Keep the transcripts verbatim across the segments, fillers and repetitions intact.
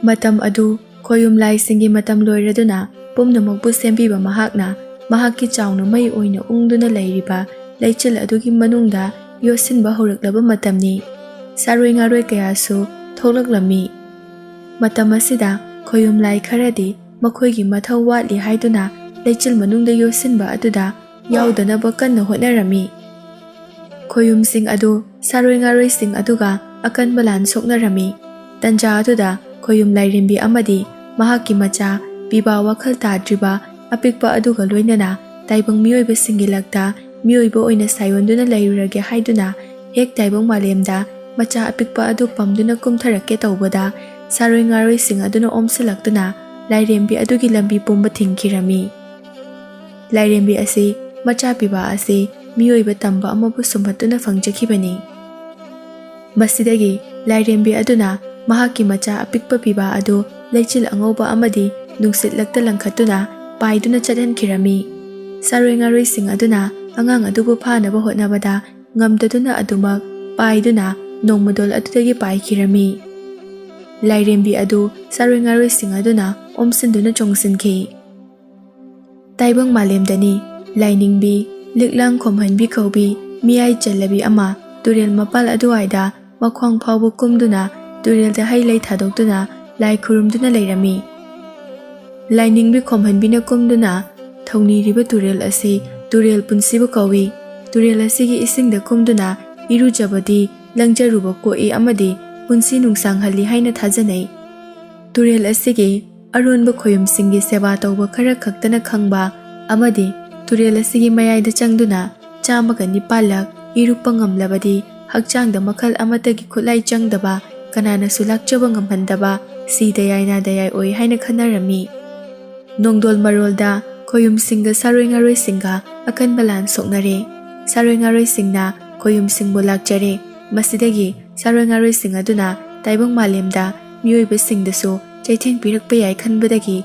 ꯃꯇꯝ ꯑꯗꯨ ꯈꯣꯌꯨꯝ ꯂꯥꯏꯁꯤꯡꯒꯤ ꯃꯇꯝ ꯂꯣꯏꯔꯗꯨꯅ ꯄꯨꯝꯅꯃꯛꯄꯨ ꯁꯦꯝꯕꯤꯕ ꯃꯍꯥꯛꯅ ꯃꯍꯥꯛꯀꯤ ꯆꯥꯎꯅ ꯃꯩ ꯑꯣꯏꯅ ꯎꯪꯗꯨꯅ ꯂꯩꯔꯤꯕ ꯂꯩꯆꯤꯜ ꯑꯗꯨꯒꯤ ꯃꯅꯨꯡꯗ ꯌꯣꯠꯁꯤꯟꯕ ꯍꯧꯔꯛꯂꯕ ꯃꯇꯝꯅꯤ꯫ ꯁꯥꯔꯣꯏ ꯉꯥꯔꯣꯏ ꯀꯌꯥꯁꯨ ꯊꯣꯛꯂꯛꯂꯝꯃꯤ꯫ ꯃꯇꯝ ꯑꯁꯤꯗ ꯈꯣꯌꯨꯝ ꯂꯥꯏ ꯈꯔꯗꯤ ꯃꯈꯣꯏꯒꯤ ꯃꯊꯧ ꯋꯥꯠꯂꯤ ꯍꯥꯏꯗꯨꯅ ꯂꯩꯆꯤꯜ ꯃꯅꯨꯡꯗ ꯌꯣꯠꯁꯤꯟꯕ ꯑꯗꯨꯗ ꯌꯥꯎꯗꯅꯕ ꯀꯟꯅ ꯍꯣꯠꯅꯔꯝꯃꯤ꯫ ꯈꯣꯌꯨꯝꯁꯤꯡ ꯑꯗꯨ ꯁꯥꯔꯣꯏ ꯉꯥꯔꯣꯏꯁꯤꯡ ꯑꯗꯨꯒ ꯑꯀꯟꯕ ꯂꯥꯟ ꯁꯣꯛꯅꯔꯝꯃꯤ꯫ ꯇꯟꯖꯥ ꯑꯗꯨꯗ ꯈꯣꯌꯨꯝ ꯂꯥꯏꯔꯦꯝꯕꯤ ꯑꯃꯗꯤ ꯃꯍꯥꯛꯀꯤ ꯃꯆꯥ ꯄꯤꯕꯥ ꯋꯥꯈꯜ ꯇꯥꯗ꯭ꯔꯤꯕ ꯑꯄꯤꯛꯄ ꯑꯗꯨꯒ ꯂꯣꯏꯅꯅ ꯇꯥꯏꯕꯪ ꯃꯤꯑꯣꯏꯕꯁꯤꯡꯒꯤ ꯂꯛꯇ ꯃꯤꯑꯣꯏꯕ ꯑꯣꯏꯅ ꯁꯥꯏꯑꯣꯟꯗꯨꯅ ꯂꯩꯔꯨꯔꯒꯦ ꯍꯥꯏꯗꯨꯅ ꯍꯦꯛ ꯇꯥꯏꯕꯪ ꯃꯥꯂꯦꯝꯗ ꯃꯆꯥ ꯑꯄꯤꯛꯄ ꯑꯗꯨ ꯄꯝꯗꯨꯅ ꯀꯨꯝꯊꯔꯛꯀꯦ ꯇꯧꯕꯗ ꯁꯥꯔꯣꯏ ꯉꯥꯔꯣꯏꯁꯤꯡ ꯑꯗꯨꯅ ꯑꯣꯝꯁꯤꯜꯂꯛꯇꯨꯅ ꯂꯥꯏꯔꯦꯝꯕꯤ ꯑꯗꯨꯒꯤ ꯂꯝꯕꯤ ꯄꯨꯝꯕ ꯊꯤꯡꯈꯤꯔꯝꯃꯤ꯫ ꯂꯥꯏꯔꯦꯝꯕꯤ ꯑꯁꯤ ꯃꯆꯥ ꯄꯤꯕ ꯑꯁꯤ ꯃꯤꯑꯣꯏꯕ ꯇꯝꯕ ꯑꯃꯕꯨ ꯁꯨꯝꯍꯠꯇꯨꯅ ꯐꯪꯖꯈꯤꯕꯅꯤ꯫ ꯃꯁꯤꯗꯒꯤ ꯂꯥꯏꯔꯦꯝꯕꯤ ꯑꯗꯨꯅ ꯃꯍꯥꯛꯀꯤ ꯃꯆꯥ ꯑꯄꯤꯛꯄ ꯄꯤꯕ ꯑꯗꯨ ꯂꯩꯆꯤꯜ ꯑꯉꯧꯕ ꯑꯃꯗꯤ ꯅꯨꯡꯁꯤꯠ ꯂꯛꯇ ꯂꯪꯈꯠꯇꯨꯅ ꯄꯥꯏꯗꯨꯅ ꯆꯠꯍꯟꯈꯤꯔꯝꯃꯤ꯫ ꯁꯥꯔꯣꯏ ꯉꯥꯔꯣꯏꯁꯤꯡ ꯑꯗꯨꯅ ꯑꯉꯥꯡ ꯑꯗꯨꯕꯨ ꯐꯥꯅꯕ ꯍꯣꯠꯅꯕꯗ ꯉꯝꯗꯗꯨꯅ ꯑꯗꯨꯃꯛ ꯄꯥꯏꯗꯨꯅ ꯅꯣꯡꯃꯗꯣꯜ ꯑꯗꯨꯗꯒꯤ ꯄꯥꯏꯈꯤꯔꯝꯃꯤ꯫ ꯂꯥꯏꯔꯦꯝꯕꯤ ꯑꯗꯨ ꯁꯥꯔꯣꯏ ꯉꯥꯔꯣꯏꯁꯤꯡ ꯑꯗꯨꯅ ꯑꯣꯝꯁꯤꯟꯗꯨꯅ ꯆꯣꯡꯁꯤꯟꯈꯤ꯫ ꯇꯥꯏꯕꯪ ꯃꯥꯂꯦꯝꯗꯅꯤ ꯂꯥꯏꯅꯤꯡꯕꯤ, ꯂꯤꯛꯂꯥꯡ ꯈꯣꯝꯍꯟꯕꯤ ꯀꯧꯕꯤ ꯃꯤꯌꯥꯏ ꯆꯜꯂꯕꯤ ꯑꯃ ꯇꯨꯔꯦꯜ ꯃꯄꯥꯜ ꯑꯗꯨꯋꯥꯏꯗ ꯃꯈ꯭ꯋꯥꯡ ꯐꯥꯎꯕ ꯀꯨꯝꯗꯨꯅ ꯇꯨꯔꯦꯜꯗ ꯍꯩ ꯂꯩ ꯊꯥꯗꯣꯛꯇꯨꯅ ꯂꯥꯏ ꯈꯨꯔꯨꯝꯗꯨꯅ ꯂꯩꯔꯝꯃꯤ꯫ ꯂꯥꯏꯅꯤꯡꯕꯤ ꯈꯣꯝꯍꯟꯕꯤꯅ ꯀꯨꯝꯗꯨꯅ ꯊꯧꯅꯤꯔꯤꯕ ꯇꯨꯔꯦꯜ ꯑꯁꯤ ꯇꯨꯔꯦꯜ ꯄꯨꯟꯁꯤꯕ ꯀꯧꯏ꯫ ꯇꯨꯔꯦꯜ ꯑꯁꯤꯒꯤ ꯏꯁꯤꯡꯗ ꯀꯨꯝꯗꯨꯅ ꯏꯔꯨꯖꯕꯗꯤ ꯂꯪꯖꯔꯨꯕ ꯀꯣꯛꯏ ꯑꯃꯗꯤ ꯄꯨꯟꯁꯤ ꯅꯨꯡꯁꯥꯡꯍꯜꯂꯤ ꯍꯥꯏꯅ ꯊꯥꯖꯅꯩ꯫ ꯇꯨꯔꯦꯜ ꯑꯁꯤꯒꯤ ꯑꯔꯣꯟꯕ ꯈꯣꯌꯨꯝꯁꯤꯡꯒꯤ ꯁꯦꯕꯥ ꯇꯧꯕ ꯈꯔ ꯈꯛꯇꯅ ꯈꯪꯕ ꯑꯃꯗꯤ ꯇꯨꯔꯦꯜ ꯑꯁꯤꯒꯤ ꯃꯌꯥꯏꯗ ꯆꯪꯗꯨꯅ ꯆꯥꯝꯃꯒ ꯅꯤꯄꯥꯜꯂꯛ ꯏꯔꯨꯞꯄ ꯉꯝꯂꯕꯗꯤ ꯍꯛꯆꯥꯡꯗ ꯃꯈꯜ ꯑꯃꯠꯇꯒꯤ ꯈꯨꯠꯂꯥꯏ ꯆꯪꯗꯕ, ꯀꯅꯥꯅꯁꯨ ꯂꯥꯛꯆꯕ ꯉꯝꯍꯟꯗꯕ, ꯁꯤ ꯗꯌꯥꯏ ꯅꯥꯗꯌꯥꯏ ꯑꯣꯏ ꯍꯥꯏꯅ ꯈꯟꯅꯔꯝꯃꯤ꯫ ꯅꯣꯡꯗꯣꯜ ꯃꯔꯣꯜꯗ ꯈꯣꯌꯨꯝꯁꯤꯡꯒ ꯁꯥꯔꯣꯏ ꯉꯥꯔꯣꯏꯁꯤꯡꯒ ꯑꯀꯟꯕ ꯂꯥꯟ ꯁꯣꯛꯅꯔꯦ꯫ ꯁꯥꯔꯣꯏ ꯉꯥꯔꯣꯏꯁꯤꯡꯅ ꯈꯣꯌꯨꯝꯁꯤꯡꯕꯨ ꯂꯥꯛꯆꯔꯦ꯫ ꯃꯁꯤꯗꯒꯤ ꯁꯥꯔꯣꯏ ꯉꯥꯔꯣꯏꯁꯤꯡ ꯑꯗꯨꯅ ꯇꯥꯏꯕꯪ ꯃꯥꯂꯦꯝꯗ ꯃꯤꯑꯣꯏꯕꯁꯤꯡꯗꯁꯨ ꯆꯩꯊꯦꯡ ꯄꯤꯔꯛꯄ ꯌꯥꯏ ꯈꯟꯕꯗꯒꯤ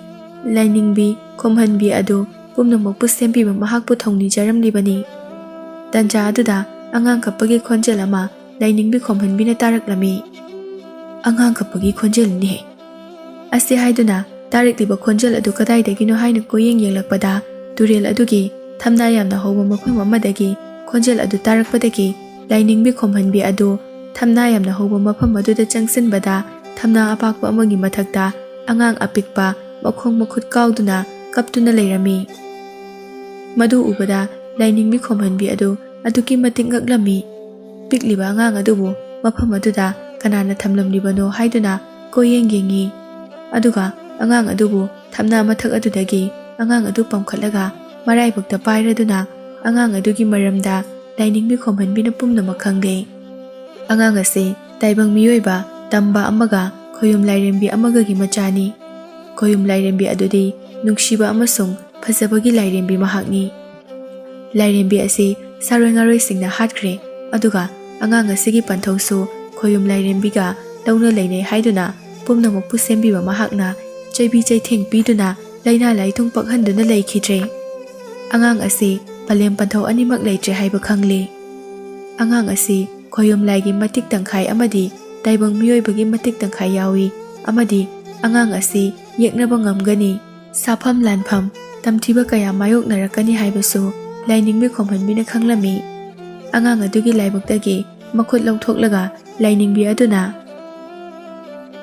ꯂꯥꯏꯅꯤꯡꯕꯤ ꯈꯣꯝꯍꯟꯕꯤ ꯑꯗꯨ ꯄꯨꯝꯅꯃꯛꯄꯨ ꯁꯦꯝꯕꯤꯕ ꯃꯍꯥꯛꯄꯨ ꯊꯧꯅꯤꯖꯔꯝꯂꯤꯕꯅꯤ꯫ ꯇꯟꯖꯥ ꯑꯗꯨꯗ ꯑꯉꯥꯡ ꯀꯞꯄꯒꯤ ꯈꯣꯟꯖꯦꯜ ꯑꯃ ꯂꯥꯏꯅꯤꯡꯕꯤ ꯈꯣꯝꯍꯟꯕꯤꯅ ꯇꯥꯔꯛꯂꯝꯃꯤ꯫ "ꯑꯉꯥꯡ ꯀꯞꯄꯒꯤ ꯈꯣꯟꯖꯦꯜꯅꯤꯍꯦ꯫ ꯑꯁꯤ ꯍꯥꯏꯗꯨꯅ ꯇꯥꯔꯛꯂꯤꯕ ꯈꯣꯟꯖꯦꯜ ꯑꯗꯨ ꯀꯗꯥꯏꯗꯒꯤꯅꯣ ꯍꯥꯏꯅ ꯀꯣꯏꯌꯦꯡ ꯌꯦꯡꯂꯛꯄꯗ, ꯇꯨꯔꯦꯜ ꯑꯗꯨꯒꯤ ꯊꯝꯅꯥ ꯌꯥꯝꯅ ꯍꯧꯕ ꯃꯐꯝ ꯑꯃꯗꯒꯤ ꯈꯣꯟꯖꯦꯜ ꯑꯗꯨ ꯇꯥꯔꯛꯄꯗꯒꯤ, ꯂꯥꯏꯅꯤꯡꯕꯤ ꯈꯣꯝꯍꯟꯕꯤ ꯑꯗꯨ ꯊꯝꯅꯥ ꯌꯥꯝꯅ ꯍꯧꯕ ꯃꯐꯝ ꯑꯗꯨꯗ ꯆꯪꯁꯤꯟꯕꯗ, ꯊꯝꯅꯥ ꯑꯄꯥꯛꯄ ꯑꯃꯒꯤ ꯃꯊꯛꯇ ꯑꯉꯥꯡ ꯑꯄꯤꯛꯄ ꯃꯈꯣꯡ ꯃꯈꯨꯠ ꯀꯥꯎꯗꯨꯅ ꯀꯞꯇꯨꯅ ꯂꯩꯔꯝꯃꯤ꯫ ꯃꯗꯨ ꯎꯕꯗ ꯂꯥꯏꯅꯤꯡꯕꯤ ꯈꯣꯝꯍꯟꯕꯤ ꯑꯗꯨ ꯑꯗꯨꯛꯀꯤ ꯃꯇꯤꯛ ꯉꯛꯂꯝꯃꯤ꯫ ꯄꯤꯛꯂꯤꯕ ꯑꯉꯥꯡ ꯑꯗꯨꯕꯨ ꯃꯐꯝ ꯑꯗꯨꯗ ꯀꯅꯥꯅ ꯊꯝꯂꯝꯂꯤꯕꯅꯣ ꯍꯥꯏꯗꯨꯅ ꯀꯣꯏꯌꯦꯡ ꯌꯦꯡꯉꯤ꯫ ꯑꯗꯨꯒ ꯑꯉꯥꯡ ꯑꯗꯨꯕꯨ ꯊꯝꯅꯥ ꯃꯊꯛ ꯑꯗꯨꯗꯒꯤ ꯑꯉꯥꯡ ꯑꯗꯨ ꯄꯝꯈꯠꯂꯒ ꯃꯔꯥꯏꯕꯛꯇ ꯄꯥꯏꯔꯗꯨꯅ ꯑꯉꯥꯡ ꯑꯗꯨꯒꯤ ꯃꯔꯝꯗ ꯂꯥꯏꯅꯤꯡꯕꯤ ꯈꯣꯝꯍꯟꯕꯤꯅ ꯄꯨꯝꯅꯃꯛ ꯈꯪꯂꯦ꯫ ꯑꯉꯥꯡ ꯑꯁꯤ ꯇꯥꯏꯕꯪ ꯃꯤꯑꯣꯏꯕ ꯇꯝꯕ ꯑꯃꯒ ꯈꯣꯌꯨꯝ ꯂꯥꯏꯔꯦꯝꯕꯤ ꯑꯃꯒꯒꯤ ꯃꯆꯥꯅꯤ꯫ ꯈꯣꯌꯨꯝ ꯂꯥꯏꯔꯦꯝꯕꯤ ꯑꯗꯨꯗꯤ ꯅꯨꯡꯁꯤꯕ ꯑꯃꯁꯨꯡ ꯐꯖꯕꯒꯤ ꯂꯥꯏꯔꯦꯝꯕꯤ ꯃꯍꯥꯛꯅꯤ꯫ ꯂꯥꯏꯔꯦꯝꯕꯤ ꯑꯁꯤ ꯁꯥꯔꯣꯏ ꯉꯥꯔꯣꯏꯁꯤꯡꯅ ꯍꯥꯠꯈ꯭ꯔꯦ, ꯑꯗꯨꯒ ꯑꯉꯥꯡ ꯑꯁꯤꯒꯤ ꯄꯟꯊꯧꯁꯨ ꯈꯣꯌꯨꯝ ꯂꯥꯏꯔꯦꯝꯕꯤꯒ ꯂꯧꯅ ꯂꯩꯅꯩ ꯍꯥꯏꯗꯨꯅ ꯄꯨꯝꯅꯃꯛꯄꯨ ꯁꯦꯝꯕꯤꯕ ꯃꯍꯥꯛꯅ ꯆꯩꯕꯤ ꯆꯩꯊꯦꯡ ꯄꯤꯗꯨꯅ ꯂꯥꯏꯅꯥ ꯂꯥꯏꯊꯨꯡ ꯄꯛꯍꯟꯗꯨꯅ ꯂꯩꯈꯤꯗ꯭ꯔꯦ꯫ ꯑꯉꯥꯡ ꯑꯁꯤ ꯄꯂꯦꯝ ꯄꯟꯊꯧ ꯑꯅꯤꯃꯛ ꯂꯩꯇ꯭ꯔꯦ ꯍꯥꯏꯕ ꯈꯪꯂꯦ꯫ ꯑꯉꯥꯡ ꯑꯁꯤ ꯈꯣꯌꯨꯝ ꯂꯥꯏꯒꯤ ꯃꯇꯤꯛ ꯇꯪꯈꯥꯏ ꯑꯃꯗꯤ ꯇꯥꯏꯕꯪ ꯃꯤꯑꯣꯏꯕꯒꯤ ꯃꯇꯤꯛ ꯇꯪꯈꯥꯏ ꯌꯥꯎꯏ, ꯑꯃꯗꯤ ꯑꯉꯥꯡ ꯑꯁꯤ ꯌꯦꯛꯅꯕ ꯉꯝꯒꯅꯤ꯫ ꯁꯥꯐꯝ ꯂꯥꯟꯐꯝ, ꯇꯝꯊꯤꯕ ꯀꯌꯥ ꯃꯥꯌꯣꯛꯅꯔꯛꯀꯅꯤ ꯍꯥꯏꯕꯁꯨ ꯂꯥꯏꯅꯤꯡꯕꯤ ꯈꯣꯝꯍꯟꯕꯤꯅ ꯈꯪꯂꯝꯃꯤ꯫ ꯑꯉꯥꯡ ꯑꯗꯨꯒꯤ ꯂꯥꯏꯕꯛꯇꯒꯤ ꯃꯈꯨꯠ ꯂꯧꯊꯣꯛꯂꯒ ꯂꯥꯏꯅꯤꯡꯕꯤ ꯑꯗꯨꯅ,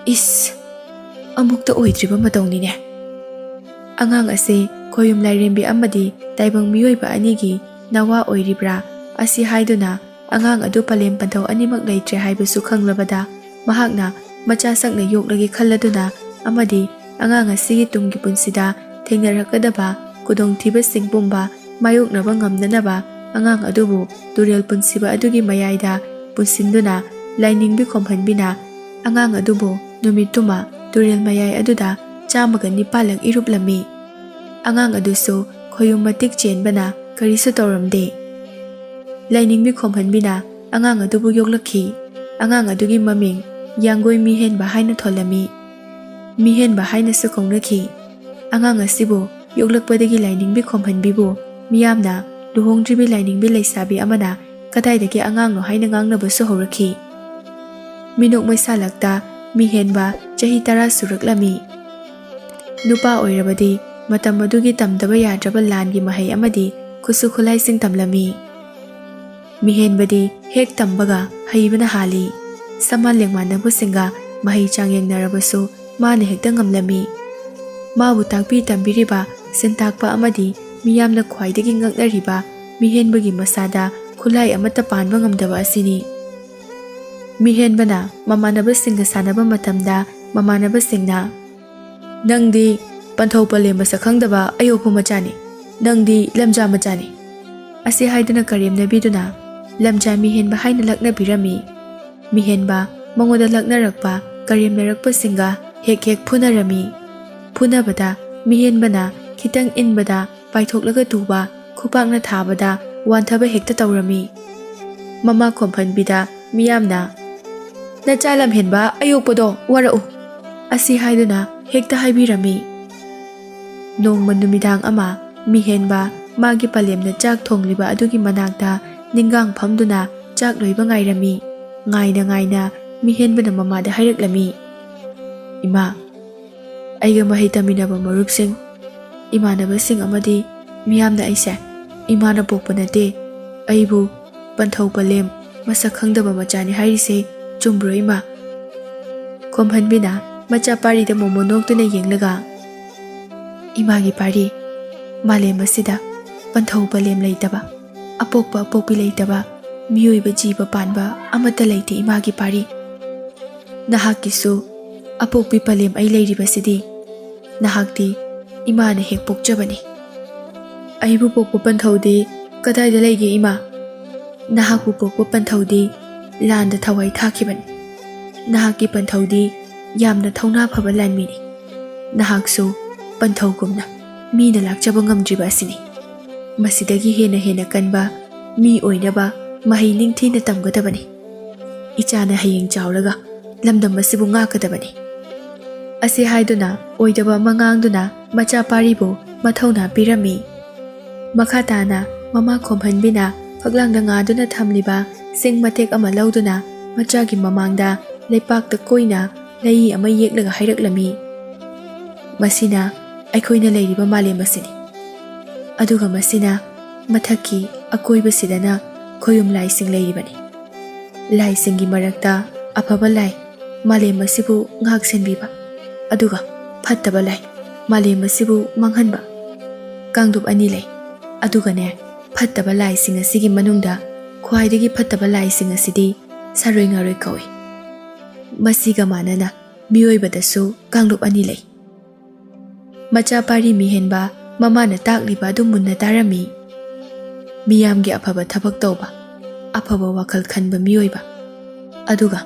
"ꯏꯁ, ꯑꯃꯨꯛꯇ ꯑꯣꯏꯗ꯭ꯔꯤꯕ ꯃꯇꯧꯅꯤꯅꯦ꯫ ꯑꯉꯥꯡ ꯑꯁꯤ ꯈꯣꯌꯨꯝ ꯂꯥꯏꯔꯦꯝꯕꯤ ꯑꯃꯗꯤ ꯇꯥꯏꯕꯪ ꯃꯤꯑꯣꯏꯕ ꯑꯅꯤꯒꯤ ꯅꯋꯥ ꯑꯣꯏꯔꯤꯕ꯭ꯔꯥ?" ꯑꯁꯤ ꯍꯥꯏꯗꯨꯅ ꯑꯉꯥꯡ ꯑꯗꯨ ꯄꯂꯦꯝ ꯄꯟꯊꯧ ꯑꯅꯤꯃꯛ ꯂꯩꯇ꯭ꯔꯦ ꯍꯥꯏꯕꯁꯨ ꯈꯪꯂꯕꯗ, ꯃꯍꯥꯛꯅ ꯃꯆꯥ ꯁꯛꯅ ꯌꯣꯛꯂꯒꯦ ꯈꯜꯂꯗꯨꯅ ꯑꯃꯗꯤ ꯑꯉꯥꯡ ꯑꯁꯤꯒꯤ ꯇꯨꯡꯒꯤ ꯄꯨꯟꯁꯤꯗ ꯊꯦꯡꯅꯔꯛꯀꯗꯕ ꯈꯨꯗꯣꯡꯊꯤꯕꯁꯤꯡ ꯄꯨꯝꯕ ꯃꯥꯌꯣꯛꯅꯕ ꯉꯝꯅꯅꯕ ꯑꯉꯥꯡ ꯑꯗꯨꯕꯨ ꯇꯨꯔꯦꯜ ꯄꯨꯟꯁꯤꯕ ꯑꯗꯨꯒꯤ ꯃꯌꯥꯏꯗ ꯄꯨꯟꯁꯤꯟꯗꯨꯅ ꯂꯥꯏꯅꯤꯡꯕꯤ ꯈꯣꯝꯍꯟꯕꯤꯅ ꯑꯉꯥꯡ ꯑꯗꯨꯕꯨ ꯅꯨꯃꯤꯠꯇꯨꯃ ꯇꯨꯔꯦꯜ ꯃꯌꯥꯏ ꯑꯗꯨꯗ ꯆꯥꯝꯃꯒ ꯅꯤꯄꯥꯜꯂꯛ ꯏꯔꯨꯞꯂꯝꯃꯤ꯫ ꯑꯉꯥꯡ ꯑꯗꯨꯁꯨ ꯈꯣꯌꯨꯝ ꯃꯇꯤꯛ ꯆꯦꯟꯕꯅ ꯀꯔꯤꯁꯨ ꯇꯧꯔꯝꯗꯦ꯫ ꯂꯥꯏꯅꯤꯡꯕꯤ ꯈꯣꯝꯍꯟꯕꯤꯅ ꯑꯉꯥꯡ ꯑꯗꯨꯕꯨ ꯌꯣꯛꯂꯛꯈꯤ꯫ ꯑꯉꯥꯡ ꯑꯗꯨꯒꯤ ꯃꯃꯤꯡ ꯌꯥꯡꯒꯣꯏ ꯃꯤꯍꯦꯟꯕ ꯍꯥꯏꯅ ꯊꯣꯜꯂꯝꯃꯤ꯫ ꯃꯤꯍꯦꯟꯕ ꯍꯥꯏꯅꯁꯨ ꯀꯧꯅꯈꯤ꯫ ꯑꯉꯥꯡ ꯑꯁꯤꯕꯨ ꯌꯣꯛꯂꯛꯄꯗꯒꯤ ꯂꯥꯏꯅꯤꯡꯕꯤ ꯈꯣꯝꯍꯟꯕꯤꯕꯨ ꯃꯤꯌꯥꯝꯅ ꯂꯨꯍꯣꯡꯗ꯭ꯔꯤꯕꯤ ꯂꯥꯏꯅꯤꯡꯕꯤ ꯂꯩꯁꯥꯕꯤ ꯑꯃꯅ ꯀꯗꯥꯏꯗꯒꯤ ꯑꯉꯥꯡꯅꯣ ꯍꯥꯏꯅ ꯉꯥꯡꯅꯕꯁꯨ ꯍꯧꯔꯛꯈꯤ꯫ ꯃꯤꯅꯣꯛ ꯃꯩꯁꯥ ꯂꯛꯇ ꯃꯤꯍꯦꯟꯕ ꯆꯍꯤ ꯇꯔꯥ ꯁꯨꯔꯛꯂꯝꯃꯤ꯫ ꯅꯨꯄꯥ ꯑꯣꯏꯔꯕꯗꯤ ꯃꯇꯝ ꯑꯗꯨꯒꯤ ꯇꯝꯗꯕ ꯌꯥꯗ꯭ꯔꯕ ꯂꯥꯟꯒꯤ ꯃꯍꯩ ꯑꯃꯗꯤ ꯈꯨꯠꯁꯨ ꯈꯨꯠꯂꯥꯏꯁꯤꯡ ꯇꯝꯂꯝꯃꯤ꯫ ꯃꯤꯍꯦꯟꯕꯗꯤ ꯍꯦꯛ ꯇꯝꯕꯒ ꯍꯩꯕꯅ ꯍꯥꯜꯂꯤ꯫ ꯁꯃꯥꯟ ꯂꯦꯡꯃꯥꯟꯅꯕꯁꯤꯡꯒ ꯃꯍꯩ ꯆꯥꯡ ꯌꯦꯡꯅꯔꯕꯁꯨ ꯃꯥꯅ ꯍꯦꯛꯇ ꯉꯝꯂꯝꯃꯤ꯫ ꯃꯥꯕꯨ ꯇꯥꯛꯄꯤ ꯇꯝꯕꯤꯔꯤꯕ ꯁꯤꯟꯇꯥꯛꯄ ꯑꯃꯗꯤ ꯃꯤꯌꯥꯝꯅ ꯈ꯭ꯋꯥꯏꯗꯒꯤ ꯉꯛꯅꯔꯤꯕ ꯃꯤꯍꯦꯟꯕꯒꯤ ꯃꯁꯥꯗ ꯈꯨꯠꯂꯥꯏ ꯑꯃꯠꯇ ꯄꯥꯟꯕ ꯉꯝꯗꯕ ꯑꯁꯤꯅꯤ꯫ ꯃꯤꯍꯦꯟꯕꯅ ꯃꯃꯥꯟꯅꯕꯁꯤꯡꯒ ꯁꯥꯟꯅꯕ ꯃꯇꯝꯗ ꯃꯃꯥꯟꯅꯕꯁꯤꯡꯅ, "ꯅꯪꯗꯤ ꯄꯟꯊꯧ ꯄꯂꯦꯝ ꯃꯁꯛ ꯈꯪꯗꯕ ꯑꯌꯣꯛꯄ ꯃꯆꯥꯅꯤ, ꯅꯪꯗꯤ ꯂꯝꯖꯥ ꯃꯆꯥꯅꯤ" ꯑꯁꯤ ꯍꯥꯏꯗꯨꯅ ꯀꯔꯦꯝꯅꯕꯤꯗꯨꯅ ꯂꯝꯖꯥ ꯃꯤꯍꯦꯟꯕ ꯍꯥꯏꯅ ꯂꯛꯅꯕꯤꯔꯝꯃꯤ꯫ ꯃꯤꯍꯦꯟꯕ ꯃꯉꯣꯟꯗ ꯂꯛꯅꯔꯛꯄ ꯀꯔꯦꯝꯅꯔꯛꯄꯁꯤꯡꯒ ꯍꯦꯛ ꯍꯦꯛ ꯐꯨꯅꯔꯝꯃꯤ꯫ ꯐꯨꯅꯕꯗ ꯃꯤꯍꯦꯟꯕꯅ ꯈꯤꯇꯪ ꯏꯟꯕꯗ ꯄꯥꯏꯊꯣꯛꯂꯒ ꯇꯨꯕ, ꯈꯨꯄꯥꯛꯅ ꯊꯥꯕꯗ ꯋꯥꯟꯊꯕ ꯍꯦꯛꯇ ꯇꯧꯔꯝꯃꯤ꯫ ꯃꯃꯥ ꯈꯣꯝꯐꯟꯕꯤꯗ ꯃꯤꯌꯥꯝꯅ, "ꯅꯆꯥ ꯂꯝꯍꯦꯟꯕ ꯑꯌꯣꯛꯄꯗꯣ ꯋꯥꯔꯛꯎ" ꯑꯁꯤ ꯍꯥꯏꯗꯨꯅ ꯍꯦꯛꯇ ꯍꯥꯏꯕꯤꯔꯝꯃꯤ꯫ ꯅꯣꯡꯃ ꯅꯨꯃꯤꯗꯥꯡ ꯑꯃ ꯃꯤꯍꯦꯟꯕ ꯃꯥꯒꯤ ꯄꯂꯦꯝꯅ ꯆꯥꯛ ꯊꯣꯡꯂꯤꯕ ꯑꯗꯨꯒꯤ ꯃꯅꯥꯛꯇ ꯅꯤꯡꯒꯥꯡ ꯐꯝꯗꯨꯅ ꯆꯥꯛ ꯂꯣꯏꯕ ꯉꯥꯏꯔꯝꯃꯤ꯫ ꯉꯥꯏꯅ ꯉꯥꯏꯅ ꯃꯤꯍꯦꯟꯕꯅ ꯃꯃꯥꯗ ꯍꯥꯏꯔꯛꯂꯝꯃꯤ, "ꯏꯃꯥ, ꯑꯩꯒ ꯃꯍꯩ ꯇꯝꯃꯤꯟꯅꯕ ꯃꯔꯨꯞꯁꯤꯡ, ꯏꯃꯥꯟꯅꯕꯁꯤꯡ ꯑꯃꯗꯤ ꯃꯤꯌꯥꯝꯅ ꯑꯩꯁꯦ ꯏꯃꯥꯅ ꯄꯣꯛꯄ ꯅꯠꯇꯦ, ꯑꯩꯕꯨ ꯄꯟꯊꯧ ꯄꯂꯦꯝ ꯃꯁꯛ ꯈꯪꯗꯕ ꯃꯆꯥꯅꯤ ꯍꯥꯏꯔꯤꯁꯦ ꯆꯨꯝꯕ꯭ꯔꯣ ꯏꯃꯥ?" ꯈꯣꯝꯍꯟꯕꯤꯅ ꯃꯆꯥ ꯄꯥꯔꯤꯗ ꯃꯣꯃꯣꯟ ꯅꯣꯛꯇꯨꯅ ꯌꯦꯡꯂꯒ, "ꯏꯃꯥꯒꯤ ꯄꯥꯔꯤ, ꯃꯥꯂꯦꯝ ꯑꯁꯤꯗ ꯄꯟꯊꯧ ꯄꯂꯦꯝ ꯂꯩꯇꯕ, ꯑꯄꯣꯛꯄ ꯑꯄꯣꯛꯄꯤ ꯂꯩꯇꯕ ꯃꯤꯑꯣꯏꯕ ꯖꯤꯕ ꯄꯥꯟꯕ ꯑꯃꯠꯇ ꯂꯩꯇꯦ ꯏꯃꯥꯒꯤ ꯄꯥꯔꯤ꯫ ꯅꯍꯥꯛꯀꯤꯁꯨ ꯑꯄꯣꯛꯄꯤ ꯄꯂꯦꯝ ꯑꯩ ꯂꯩꯔꯤꯕꯁꯤꯗꯤ ꯅꯍꯥꯛꯇꯤ ꯏꯃꯥꯅ ꯍꯦꯛ ꯄꯣꯛꯆꯕꯅꯤ꯫ ꯑꯩꯕꯨ ꯄꯣꯛꯄ ꯄꯟꯊꯧꯗꯤ ꯀꯗꯥꯏꯗ ꯂꯩꯒꯦ ꯏꯃꯥ? ꯅꯍꯥꯛꯄꯨ ꯄꯣꯛꯄ ꯄꯟꯊꯧꯗꯤ ꯂꯥꯟꯗ ꯊꯋꯥꯏ ꯊꯥꯈꯤꯕꯅꯤ꯫ ꯅꯍꯥꯛꯀꯤ ꯄꯟꯊꯧꯗꯤ ꯌꯥꯝꯅ ꯊꯧꯅꯥ ꯐꯕ ꯂꯥꯟꯃꯤꯅꯤ꯫ ꯅꯍꯥꯛꯁꯨ ꯄꯟꯊꯧꯒꯨꯝꯅ ꯃꯤꯅ ꯂꯥꯛꯆꯕ ꯉꯝꯗ꯭ꯔꯤꯕ ꯑꯁꯤꯅꯤ꯫ ꯃꯁꯤꯗꯒꯤ ꯍꯦꯟꯅ ꯍꯦꯟꯅ ꯀꯟꯕ ꯃꯤ ꯑꯣꯏꯅꯕ ꯃꯍꯩ ꯅꯤꯡꯊꯤꯅ ꯇꯝꯒꯗꯕꯅꯤ꯫ ꯏꯆꯥꯅ ꯍꯌꯦꯡ ꯆꯥꯎꯔꯒ ꯂꯝꯗꯝ ꯑꯁꯤꯕꯨ ꯉꯥꯛꯀꯗꯕꯅꯤ" ꯑꯁꯤ ꯍꯥꯏꯗꯨꯅ ꯑꯣꯏꯗꯕ ꯑꯃ ꯉꯥꯡꯗꯨꯅ ꯃꯆꯥ ꯄꯥꯔꯤꯕꯨ ꯃꯊꯧꯅꯥ ꯄꯤꯔꯝꯃꯤ꯫ ꯃꯈꯥ ꯇꯥꯅ ꯃꯃꯥ ꯈꯣꯝꯍꯟꯕꯤꯅ ꯐꯛꯂꯥꯡꯗ ꯉꯥꯗꯨꯅ ꯊꯝꯂꯤꯕ ꯁꯤꯡ ꯃꯇꯦꯛ ꯑꯃ ꯂꯧꯗꯨꯅ ꯃꯆꯥꯒꯤ ꯃꯃꯥꯡꯗ ꯂꯩꯄꯥꯛꯇ ꯀꯣꯏꯅ ꯂꯩ ꯑꯃ ꯌꯦꯛꯂꯒ ꯍꯥꯏꯔꯛꯂꯝꯃꯤ, "ꯃꯁꯤꯅ ꯑꯩꯈꯣꯏꯅ ꯂꯩꯔꯤꯕ ꯃꯥꯂꯦꯝ ꯑꯁꯤꯅꯤ꯫ ꯑꯗꯨꯒ ꯃꯁꯤꯅ ꯃꯊꯛꯀꯤ ꯑꯀꯣꯏꯕꯁꯤꯗꯅ ꯈꯣꯌꯨꯝ ꯂꯥꯏꯁꯤꯡ ꯂꯩꯔꯤꯕꯅꯤ꯫ ꯂꯥꯏꯁꯤꯡꯒꯤ ꯃꯔꯛꯇ ꯑꯐꯕ ꯂꯥꯏ, ꯃꯥꯂꯦꯝ ꯑꯁꯤꯕꯨ ꯉꯥꯛ ꯁꯦꯟꯕꯤꯕ, ꯑꯗꯨꯒ ꯐꯠꯇꯕ ꯂꯥꯏ, ꯃꯥꯂꯦꯝ ꯑꯁꯤꯕꯨ ꯃꯥꯡꯍꯟꯕ꯫ ꯀꯥꯡꯂꯨꯞ ꯑꯅꯤ ꯂꯩ꯫ ꯑꯗꯨꯒꯅꯦ, ꯐꯠꯇꯕ ꯂꯥꯏꯁꯤꯡ ꯑꯁꯤꯒꯤ ꯃꯅꯨꯡꯗ ꯈ꯭ꯋꯥꯏꯗꯒꯤ ꯐꯠꯇꯕ ꯂꯥꯏꯁꯤꯡ ꯑꯁꯤꯗꯤ ꯁꯥꯔꯣꯏ ꯉꯥꯔꯣꯏ ꯀꯧꯏ꯫ ꯃꯁꯤꯒ ꯃꯥꯟꯅꯅ ꯃꯤꯑꯣꯏꯕꯗꯁꯨ ꯀꯥꯡꯂꯨꯞ ꯑꯅꯤ ꯂꯩ꯫ ꯃꯆꯥ ꯄꯥꯔꯤ ꯃꯤꯍꯦꯟꯕ ꯃꯃꯥꯅ ꯇꯥꯛꯂꯤꯕ ꯑꯗꯨ ꯃꯨꯟꯅ ꯇꯥꯔꯝꯃꯤ꯫ ꯃꯤꯌꯥꯝꯒꯤ ꯑꯐꯕ ꯊꯕꯛ ꯇꯧꯕ, ꯑꯐꯕ ꯋꯥꯈꯜ ꯈꯟꯕ ꯃꯤꯑꯣꯏꯕ, ꯑꯗꯨꯒ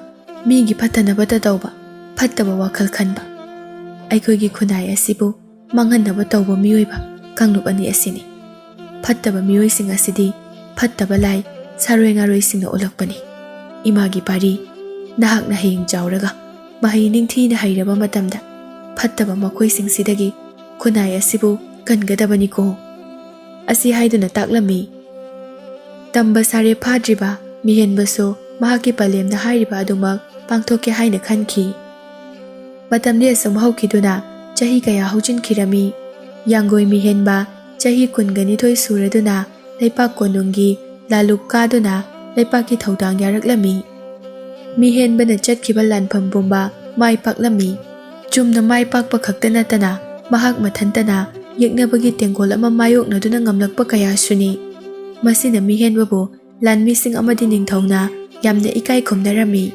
ꯃꯤꯒꯤ ꯐꯠꯇꯅꯕꯇ ꯇꯧꯕ, ꯐꯠꯇꯕ ꯋꯥꯈꯜ ꯈꯟꯕ꯫ ꯑꯩꯈꯣꯏꯒꯤ ꯈꯨꯟꯅꯥꯏ ꯑꯁꯤꯕꯨ ꯃꯥꯡꯍꯟꯅꯕ ꯇꯧꯕ ꯃꯤꯑꯣꯏꯕ ꯀꯥꯡꯂꯨꯞ ꯑꯅꯤ ꯑꯁꯤꯅꯤ꯫ ꯐꯠꯇꯕ ꯃꯤꯑꯣꯏꯁꯤꯡ ꯑꯁꯤꯗꯤ ꯐꯠꯇꯕ ꯂꯥꯏ ꯁꯥꯔꯣꯏ ꯉꯥꯔꯣꯏꯁꯤꯡꯅ ꯑꯣꯜꯂꯛꯄꯅꯤ꯫ ꯏꯃꯥꯒꯤ ꯄꯥꯔꯤ, ꯅꯍꯥꯛꯅ ꯍꯌꯦꯡ ꯆꯥꯎꯔꯒ ꯃꯍꯩ ꯅꯤꯡꯊꯤꯅ ꯍꯩꯔꯕ ꯃꯇꯝꯗ ꯐꯠꯇꯕ ꯃꯈꯣꯏꯁꯤꯡꯁꯤꯗꯒꯤ ꯈꯨꯟꯅꯥꯏ ꯑꯁꯤꯕꯨ ꯀꯟꯒꯗꯕꯅꯤꯀꯣ" ꯑꯁꯤ ꯍꯥꯏꯗꯨꯅ ꯇꯥꯛꯂꯝꯃꯤ꯫ ꯇꯝꯕ ꯁꯥꯔꯦ ꯐꯥꯗ꯭ꯔꯤꯕ ꯃꯤꯍꯦꯟꯕꯁꯨ ꯃꯍꯥꯛꯀꯤ ꯄꯂꯦꯝꯅ ꯍꯥꯏꯔꯤꯕ ꯑꯗꯨꯃꯛ ꯄꯥꯡꯊꯣꯛꯀꯦ ꯍꯥꯏꯅ ꯈꯟꯈꯤ꯫ ꯃꯇꯝꯗꯤ ꯑꯁꯨꯝ ꯍꯧꯈꯤꯗꯨꯅ ꯆꯍꯤ ꯀꯌꯥ ꯍꯧꯖꯤꯟꯈꯤꯔꯝꯃꯤ꯫ ꯌꯥꯡꯒꯣꯏ ꯃꯤꯍꯦꯟꯕ ꯆꯍꯤ ꯀꯨꯟꯒ ꯅꯤꯊꯣꯏ ꯁꯨꯔꯗꯨꯅ ꯂꯩꯄꯥꯛ ꯀꯣꯅꯨꯡꯒꯤ ꯂꯥꯂꯨꯛ ꯀꯥꯗꯨꯅ ꯂꯩꯄꯥꯛꯀꯤ ꯊꯧꯗꯥꯡ ꯌꯥꯔꯛꯂꯝꯃꯤ꯫ ꯃꯤꯍꯦꯟꯕꯅ ꯆꯠꯈꯤꯕ ꯂꯥꯟꯐꯝ ꯄꯨꯝꯕ ꯃꯥꯏ ꯄꯥꯛꯂꯝꯃꯤ꯫ ꯆꯨꯝꯅ ꯃꯥꯏ ꯄꯥꯛꯄ ꯈꯛꯇ ꯅꯠꯇꯅ ꯃꯍꯥꯛ ꯃꯊꯟꯇꯅ ꯌꯦꯛꯅꯕꯒꯤ ꯇꯦꯡꯒꯣꯜ ꯑꯃ ꯃꯥꯌꯣꯛꯅꯗꯨꯅ ꯉꯝꯂꯛꯄ ꯀꯌꯥꯁꯨꯅꯤ꯫ ꯃꯁꯤꯅ ꯃꯤꯍꯦꯟꯕꯕꯨ ꯂꯥꯟꯃꯤꯁꯤꯡ ꯑꯃꯗꯤ ꯅꯤꯡꯊꯧꯅ ꯌꯥꯝꯅ ꯏꯀꯥꯏ ꯈꯨꯝꯅꯔꯝꯃꯤ꯫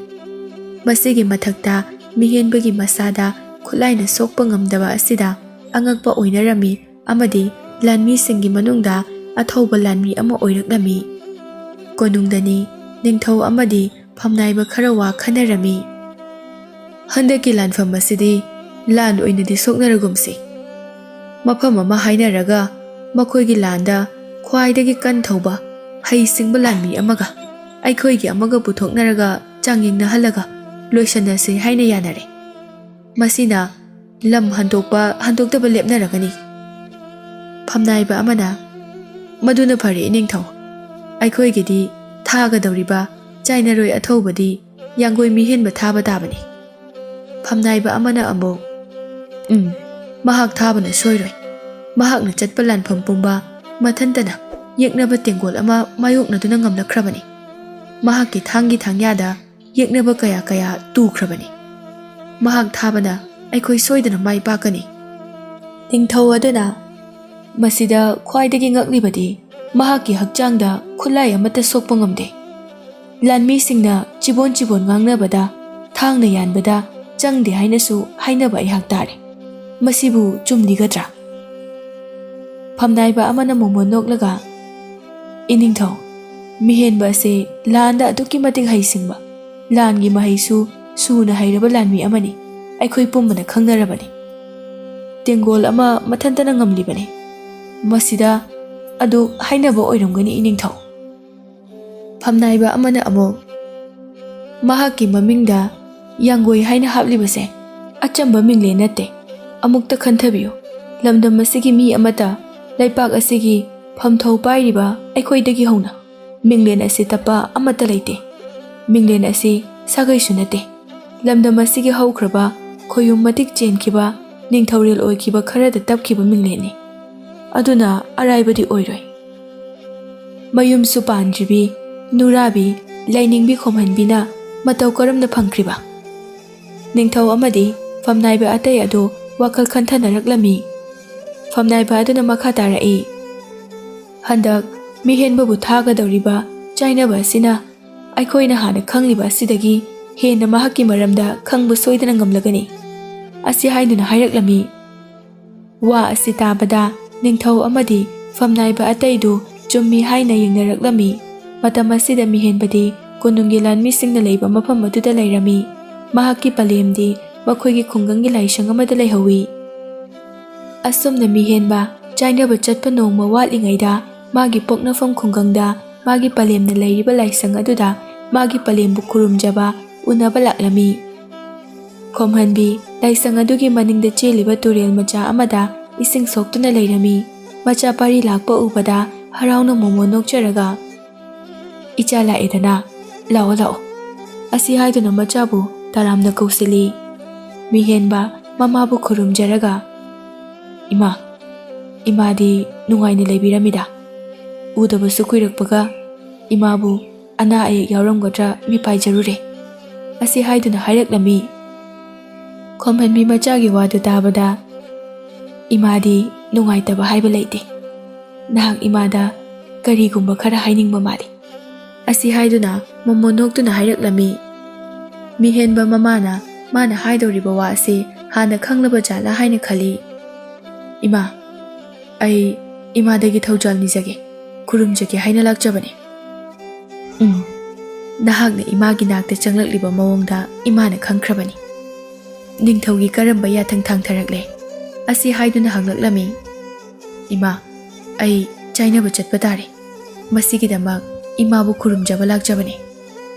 ꯃꯁꯤꯒꯤ ꯃꯊꯛꯇ ꯃꯤꯍꯦꯟꯕꯒꯤ ꯃꯁꯥꯗ ꯈꯨꯠꯂꯥꯏꯅ ꯁꯣꯛꯄ ꯉꯝꯗꯕ ꯑꯁꯤꯗ ꯑꯉꯛꯄ ꯑꯣꯏꯅꯔꯝꯃꯤ ꯑꯃꯗꯤ ꯂꯥꯟꯃꯤꯁꯤꯡꯒꯤ ꯃꯅꯨꯡꯗ ꯑꯊꯧꯕ ꯂꯥꯟꯃꯤ ꯑꯃ ꯑꯣꯏꯔꯛꯂꯝꯃꯤ꯫ ꯀꯣꯅꯨꯡꯗꯅꯤ ꯅꯤꯡꯊꯧ ꯑꯃꯗꯤ ꯐꯝꯅꯥꯏꯕ ꯈꯔ ꯋꯥ ꯈꯟꯅꯔꯝꯃꯤ꯫ "ꯍꯟꯗꯛꯀꯤ ꯂꯥꯟꯐꯝ ꯑꯁꯤꯗꯤ ꯂꯥꯟ ꯑꯣꯏꯅꯗꯤ ꯁꯣꯛꯅꯔꯒꯨꯝꯁꯤ꯫ ꯃꯐꯝ ꯑꯃ ꯍꯥꯏꯅꯔꯒ ꯃꯈꯣꯏꯒꯤ ꯂꯥꯟꯗ ꯈ꯭ꯋꯥꯏꯗꯒꯤ ꯀꯟ ꯊꯧꯕ ꯍꯩꯁꯤꯡꯕ ꯂꯥꯟꯃꯤ ꯑꯃꯒ ꯑꯩꯈꯣꯏꯒꯤ ꯑꯃꯒ ꯄꯨꯊꯣꯛꯅꯔꯒ ꯆꯥꯡꯌꯦꯡꯅꯍꯜꯂꯒ ꯂꯣꯏꯁꯟꯅꯁꯤ ꯍꯥꯏꯅ ꯌꯥꯅꯔꯦ꯫ ꯃꯁꯤꯅ ꯂꯝ ꯍꯟꯗꯣꯛꯄ ꯍꯟꯗꯣꯛꯇꯕ ꯂꯦꯞꯅꯔꯒꯅꯤ꯫" ꯐꯝꯅꯥꯏꯕ ꯑꯃꯅ, "ꯃꯗꯨꯅ ꯐꯔꯦ, ꯏꯅꯤꯡꯊꯧ꯫ ꯑꯩꯈꯣꯏꯒꯤꯗꯤ ꯊꯥꯒꯗꯧꯔꯤꯕ ꯆꯥꯏꯅꯔꯣꯏ ꯑꯊꯧꯕꯗꯤ ꯌꯥꯡꯒꯣꯏ ꯃꯤꯍꯦꯟꯕ ꯊꯥꯕ ꯇꯥꯕꯅꯤ꯫" ꯐꯝꯅꯥꯏꯕ ꯑꯃꯅ ꯑꯃꯨꯛ, "ꯎꯝ, ꯃꯍꯥꯛ ꯊꯥꯕꯅ ꯁꯣꯏꯔꯣꯏ꯫ ꯃꯍꯥꯛꯅ ꯆꯠꯄ ꯂꯥꯟꯐꯝ ꯄꯨꯝꯕ ꯃꯊꯟꯇꯅ ꯌꯦꯛꯅꯕ ꯇꯦꯡꯒꯣꯜ ꯑꯃ ꯃꯥꯌꯣꯛꯅꯗꯨꯅ ꯉꯝꯂꯛꯈ꯭ꯔꯕꯅꯤ꯫ ꯃꯍꯥꯛꯀꯤ ꯊꯥꯡꯒꯤ ꯊꯥꯡꯌꯥꯗ ꯌꯦꯛꯅꯕ ꯀꯌꯥ ꯀꯌꯥ ꯇꯨꯈ꯭ꯔꯕꯅꯤ꯫ ꯃꯍꯥꯛ ꯊꯥꯕꯅ ꯑꯩꯈꯣꯏ ꯁꯣꯏꯗꯅ ꯃꯥꯏ ꯄꯥꯛꯀꯅꯤ꯫" ꯅꯤꯡꯊꯧ ꯑꯗꯨꯅ ꯃꯁꯤꯗ ꯈ꯭ꯋꯥꯏꯗꯒꯤ ꯉꯛꯂꯤꯕꯗꯤ ꯃꯍꯥꯛꯀꯤ ꯍꯛꯆꯥꯡꯗ ꯈꯨꯠꯂꯥꯏ ꯑꯃꯠꯇ ꯁꯣꯛꯄ ꯉꯝꯗꯦ꯫ ꯂꯥꯟꯃꯤꯁꯤꯡꯅ ꯆꯤꯕꯣꯟ ꯆꯤꯕꯣꯟ ꯉꯥꯡꯅꯕꯗ ꯊꯥꯡꯅ ꯌꯥꯟꯕꯗ ꯆꯪꯗꯦ ꯍꯥꯏꯅꯁꯨ ꯍꯥꯏꯅꯕ ꯑꯩꯍꯥꯛ ꯇꯥꯔꯦ꯫ ꯃꯁꯤꯕꯨ ꯆꯨꯝꯂꯤꯒꯗ꯭ꯔꯥ? ꯐꯝꯅꯥꯏꯕ ꯑꯃꯅ ꯃꯣꯃꯣꯟ ꯅꯣꯛꯂꯒ, "ꯏꯅꯤꯡꯊꯧ, ꯃꯤꯍꯦꯟꯕ ꯑꯁꯤ ꯂꯥꯟꯗ ꯑꯗꯨꯛꯀꯤ ꯃꯇꯤꯛ ꯍꯩꯁꯤꯡꯕ, ꯂꯥꯟꯒꯤ ꯃꯍꯩꯁꯨ ꯁꯨꯅ ꯍꯩꯔꯕ ꯂꯥꯟꯃꯤ ꯑꯃꯅꯤ꯫ ꯑꯩꯈꯣꯏ ꯄꯨꯝꯕꯅ ꯈꯪꯅꯔꯕꯅꯤ꯫ ꯇꯦꯡꯒꯣꯜ ꯑꯃ ꯃꯊꯟꯇꯅ ꯉꯝꯂꯤꯕꯅꯤ꯫ ꯃꯁꯤꯗ ꯑꯗꯨ ꯍꯥꯏꯅꯕ ꯑꯣꯏꯔꯝꯒꯅꯤ, ꯏꯅꯤꯡꯊꯧ꯫" ꯐꯝꯅꯥꯏꯕ ꯑꯃꯅ ꯑꯃꯨꯛ, "ꯃꯍꯥꯛꯀꯤ ꯃꯃꯤꯡꯗ ꯌꯥꯡꯒꯣꯏ ꯍꯥꯏꯅ ꯍꯥꯞꯂꯤꯕꯁꯦ ꯑꯆꯝꯕ ꯃꯤꯡꯂꯦꯟ ꯅꯠꯇꯦ꯫ ꯑꯃꯨꯛꯇ ꯈꯟꯊꯕꯤꯌꯨ, ꯂꯝꯗꯝ ꯑꯁꯤꯒꯤ ꯃꯤ ꯑꯃꯠꯇ, ꯂꯩꯄꯥꯛ ꯑꯁꯤꯒꯤ ꯐꯝꯊꯧ ꯄꯥꯏꯔꯤꯕ ꯑꯩꯈꯣꯏꯗꯒꯤ ꯍꯧꯅ, ꯃꯤꯡꯂꯦꯟ ꯑꯁꯤ ꯇꯞꯄ ꯑꯃꯠꯇ ꯂꯩꯇꯦ꯫ ꯃꯤꯡꯂꯦꯟ ꯑꯁꯤ ꯁꯥꯒꯩꯁꯨ ꯅꯠꯇꯦ꯫ ꯂꯝꯗꯝ ꯑꯁꯤꯒꯤ ꯍꯧꯈ꯭ꯔꯕ, ꯈꯣꯌꯨꯝ ꯃꯇꯤꯛ ꯆꯦꯟꯈꯤꯕ, ꯅꯤꯡꯊꯧꯔꯦꯜ ꯑꯣꯏꯈꯤꯕ ꯈꯔꯗ ꯇꯞꯈꯤꯕ ꯃꯤꯡꯂꯦꯟꯅꯤ꯫ ꯑꯗꯨꯅ ꯑꯔꯥꯏꯕꯗꯤ ꯑꯣꯏꯔꯣꯏ꯫" ꯃꯌꯨꯝꯁꯨ ꯄꯥꯟꯗ꯭ꯔꯤꯕꯤ, ꯅꯨꯔꯥꯕꯤ, ꯂꯥꯏꯅꯤꯡꯕꯤ ꯈꯣꯝꯍꯟꯕꯤꯅ ꯃꯇꯧ ꯀꯔꯝꯅ ꯐꯪꯈ꯭ꯔꯤꯕ? ꯅꯤꯡꯊꯧ ꯑꯃꯗꯤ ꯐꯝꯅꯥꯏꯕ ꯑꯇꯩ ꯑꯗꯨ ꯋꯥꯈꯜ ꯈꯟꯊꯅꯔꯛꯂꯝꯃꯤ꯫ ꯐꯝꯅꯥꯏꯕ ꯑꯗꯨꯅ ꯃꯈꯥ ꯇꯥꯔꯛꯏ, "ꯍꯟꯗꯛ ꯃꯤꯍꯦꯟꯕꯕꯨ ꯊꯥꯒꯗꯧꯔꯤꯕ ꯆꯥꯏꯅꯕ ꯑꯁꯤꯅ ꯑꯩꯈꯣꯏꯅ ꯍꯥꯟꯅ ꯈꯪꯂꯤꯕ ꯑꯁꯤꯗꯒꯤ ꯍꯦꯟꯅ ꯃꯍꯥꯛꯀꯤ ꯃꯔꯝꯗ ꯈꯪꯕ ꯁꯣꯏꯗꯅ ꯉꯝꯂꯒꯅꯤ," ꯑꯁꯤ ꯍꯥꯏꯗꯨꯅ ꯍꯥꯏꯔꯛꯂꯝꯃꯤ꯫ ꯋꯥ ꯑꯁꯤ ꯇꯥꯕꯗ ꯅꯤꯡꯊꯧ ꯑꯃꯗꯤ ꯐꯝꯅꯥꯏꯕ ꯑꯇꯩꯗꯨ ꯆꯨꯝꯃꯤ ꯍꯥꯏꯅ ꯌꯦꯡꯅꯔꯛꯂꯝꯃꯤ꯫ ꯃꯇꯝ ꯑꯁꯤꯗ ꯃꯤꯍꯦꯟꯕꯗꯤ ꯀꯣꯅꯨꯡꯒꯤ ꯂꯥꯟꯃꯤꯁꯤꯡꯅ ꯂꯩꯕ ꯃꯐꯝ ꯑꯗꯨꯗ ꯂꯩꯔꯝꯃꯤ꯫ ꯃꯍꯥꯛꯀꯤ ꯄꯂꯦꯝꯗꯤ ꯃꯈꯣꯏꯒꯤ ꯈꯨꯡꯒꯪꯒꯤ ꯂꯥꯏꯁꯪ ꯑꯃꯗ ꯂꯩꯍꯧꯋꯤ꯫ ꯑꯁꯨꯝꯅ ꯃꯤꯍꯦꯟꯕ ꯆꯥꯏꯅꯕ ꯆꯠꯄ ꯅꯣꯡꯃ ꯋꯥꯠꯂꯤꯉꯩꯗ ꯃꯥꯒꯤ ꯄꯣꯛꯅꯐꯝ ꯈꯨꯡꯒꯪꯗ ꯃꯥꯒꯤ ꯄꯂꯦꯝꯅ ꯂꯩꯔꯤꯕ ꯂꯥꯏꯁꯪ ꯑꯗꯨꯗ ꯃꯥꯒꯤ ꯄꯂꯦꯝꯕꯨ ꯈꯨꯔꯨꯝꯖꯕ ꯎꯅꯕ ꯂꯥꯛꯂꯝꯃꯤ꯫ ꯈꯣꯝꯍꯟꯕꯤ ꯂꯥꯏꯁꯪ ꯑꯗꯨꯒꯤ ꯃꯅꯤꯡꯗ ꯆꯦꯜꯂꯤꯕ ꯇꯨꯔꯦꯜ ꯃꯆꯥ ꯑꯃꯗ ꯏꯁꯤꯡ ꯁꯣꯛꯇꯨꯅ ꯂꯩꯔꯝꯃꯤ꯫ ꯃꯆꯥ ꯄꯥꯔꯤ ꯂꯥꯛꯄ ꯎꯕꯗ ꯍꯔꯥꯎꯅ ꯃꯣꯃꯣꯟ ꯅꯣꯛꯆꯔꯒ, "ꯏꯆꯥ ꯂꯥꯛꯑꯦꯗꯅ, ꯂꯥꯛꯑꯣ, ꯂꯥꯛꯑꯣ," ꯑꯁꯤ ꯍꯥꯏꯗꯨꯅ ꯃꯆꯥꯕꯨ ꯇꯔꯥꯝꯅ ꯀꯧꯁꯤꯜꯂꯤ꯫ ꯃꯤꯍꯦꯟꯕ ꯃꯃꯥꯕꯨ ꯈꯨꯔꯨꯝꯖꯔꯒ, "ꯏꯃꯥ, ꯏꯃꯥꯗꯤ ꯅꯨꯡꯉꯥꯏꯅ ꯂꯩꯕꯤꯔꯝꯃꯤꯗ꯫ ꯎꯗꯕꯁꯨ ꯀꯨꯏꯔꯛꯄꯒ ꯏꯃꯥꯕꯨ ꯑꯅꯥ ꯑꯌꯦꯛ ꯌꯥꯎꯔꯝꯒꯗ꯭ꯔꯥ ꯃꯤꯄꯥꯏꯖꯔꯨꯔꯦ" ꯑꯁꯤ ꯍꯥꯏꯗꯨꯅ ꯍꯥꯏꯔꯛꯂꯝꯃꯤ꯫ ꯈꯣꯝꯍꯟꯕꯤ ꯃꯆꯥꯒꯤ ꯋꯥꯗꯨ ꯇꯥꯕꯗ, "ꯏꯃꯥꯗꯤ ꯅꯨꯡꯉꯥꯏꯇꯕ ꯍꯥꯏꯕ ꯂꯩꯇꯦ꯫ ꯅꯍꯥꯛ ꯏꯃꯥꯗ ꯀꯔꯤꯒꯨꯝꯕ ꯈꯔ ꯍꯥꯏꯅꯤꯡꯕ ꯃꯥꯜꯂꯤ" ꯑꯁꯤ ꯍꯥꯏꯗꯨꯅ ꯃꯣꯃꯣꯟ ꯅꯣꯛꯇꯨꯅ ꯍꯥꯏꯔꯛꯂꯝꯃꯤ꯫ ꯃꯤꯍꯦꯟꯕ ꯃꯃꯥꯅ ꯃꯥꯅ ꯍꯥꯏꯗꯧꯔꯤꯕ ꯋꯥ ꯑꯁꯤ ꯍꯥꯟꯅ ꯈꯪꯂꯕ ꯖꯥꯠꯂꯥ ꯍꯥꯏꯅ ꯈꯜꯂꯤ꯫ "ꯏꯃꯥ, ꯑꯩ ꯏꯃꯥꯗꯒꯤ ꯊꯧꯖꯥꯜ ꯅꯤꯖꯒꯦ, ꯈꯨꯔꯨꯝꯖꯒꯦ ꯍꯥꯏꯅ ꯂꯥꯛꯆꯕꯅꯤ꯫ ꯎꯝ, ꯅꯍꯥꯛꯅ ꯏꯃꯥꯒꯤ ꯅꯥꯛꯇ ꯆꯪꯂꯛꯂꯤꯕ ꯃꯑꯣꯡꯗ ꯏꯃꯥꯅ ꯈꯪꯈ꯭ꯔꯕꯅꯤ꯫ ꯅꯤꯡꯊꯧꯒꯤ ꯀꯔꯝꯕ ꯌꯥꯊꯪ ꯊꯥꯡꯊꯔꯛꯂꯦ?" ꯑꯁꯤ ꯍꯥꯏꯗꯨꯅ ꯍꯪꯂꯛꯂꯝꯃꯤ꯫ "ꯏꯃꯥ, ꯑꯩ ꯆꯥꯏꯅꯕ ꯆꯠꯄ ꯇꯥꯔꯦ꯫ ꯃꯁꯤꯒꯤꯗꯃꯛ ꯏꯃꯥꯕꯨ ꯈꯨꯔꯨꯝꯖꯕ ꯂꯥꯛꯆꯕꯅꯤ"꯫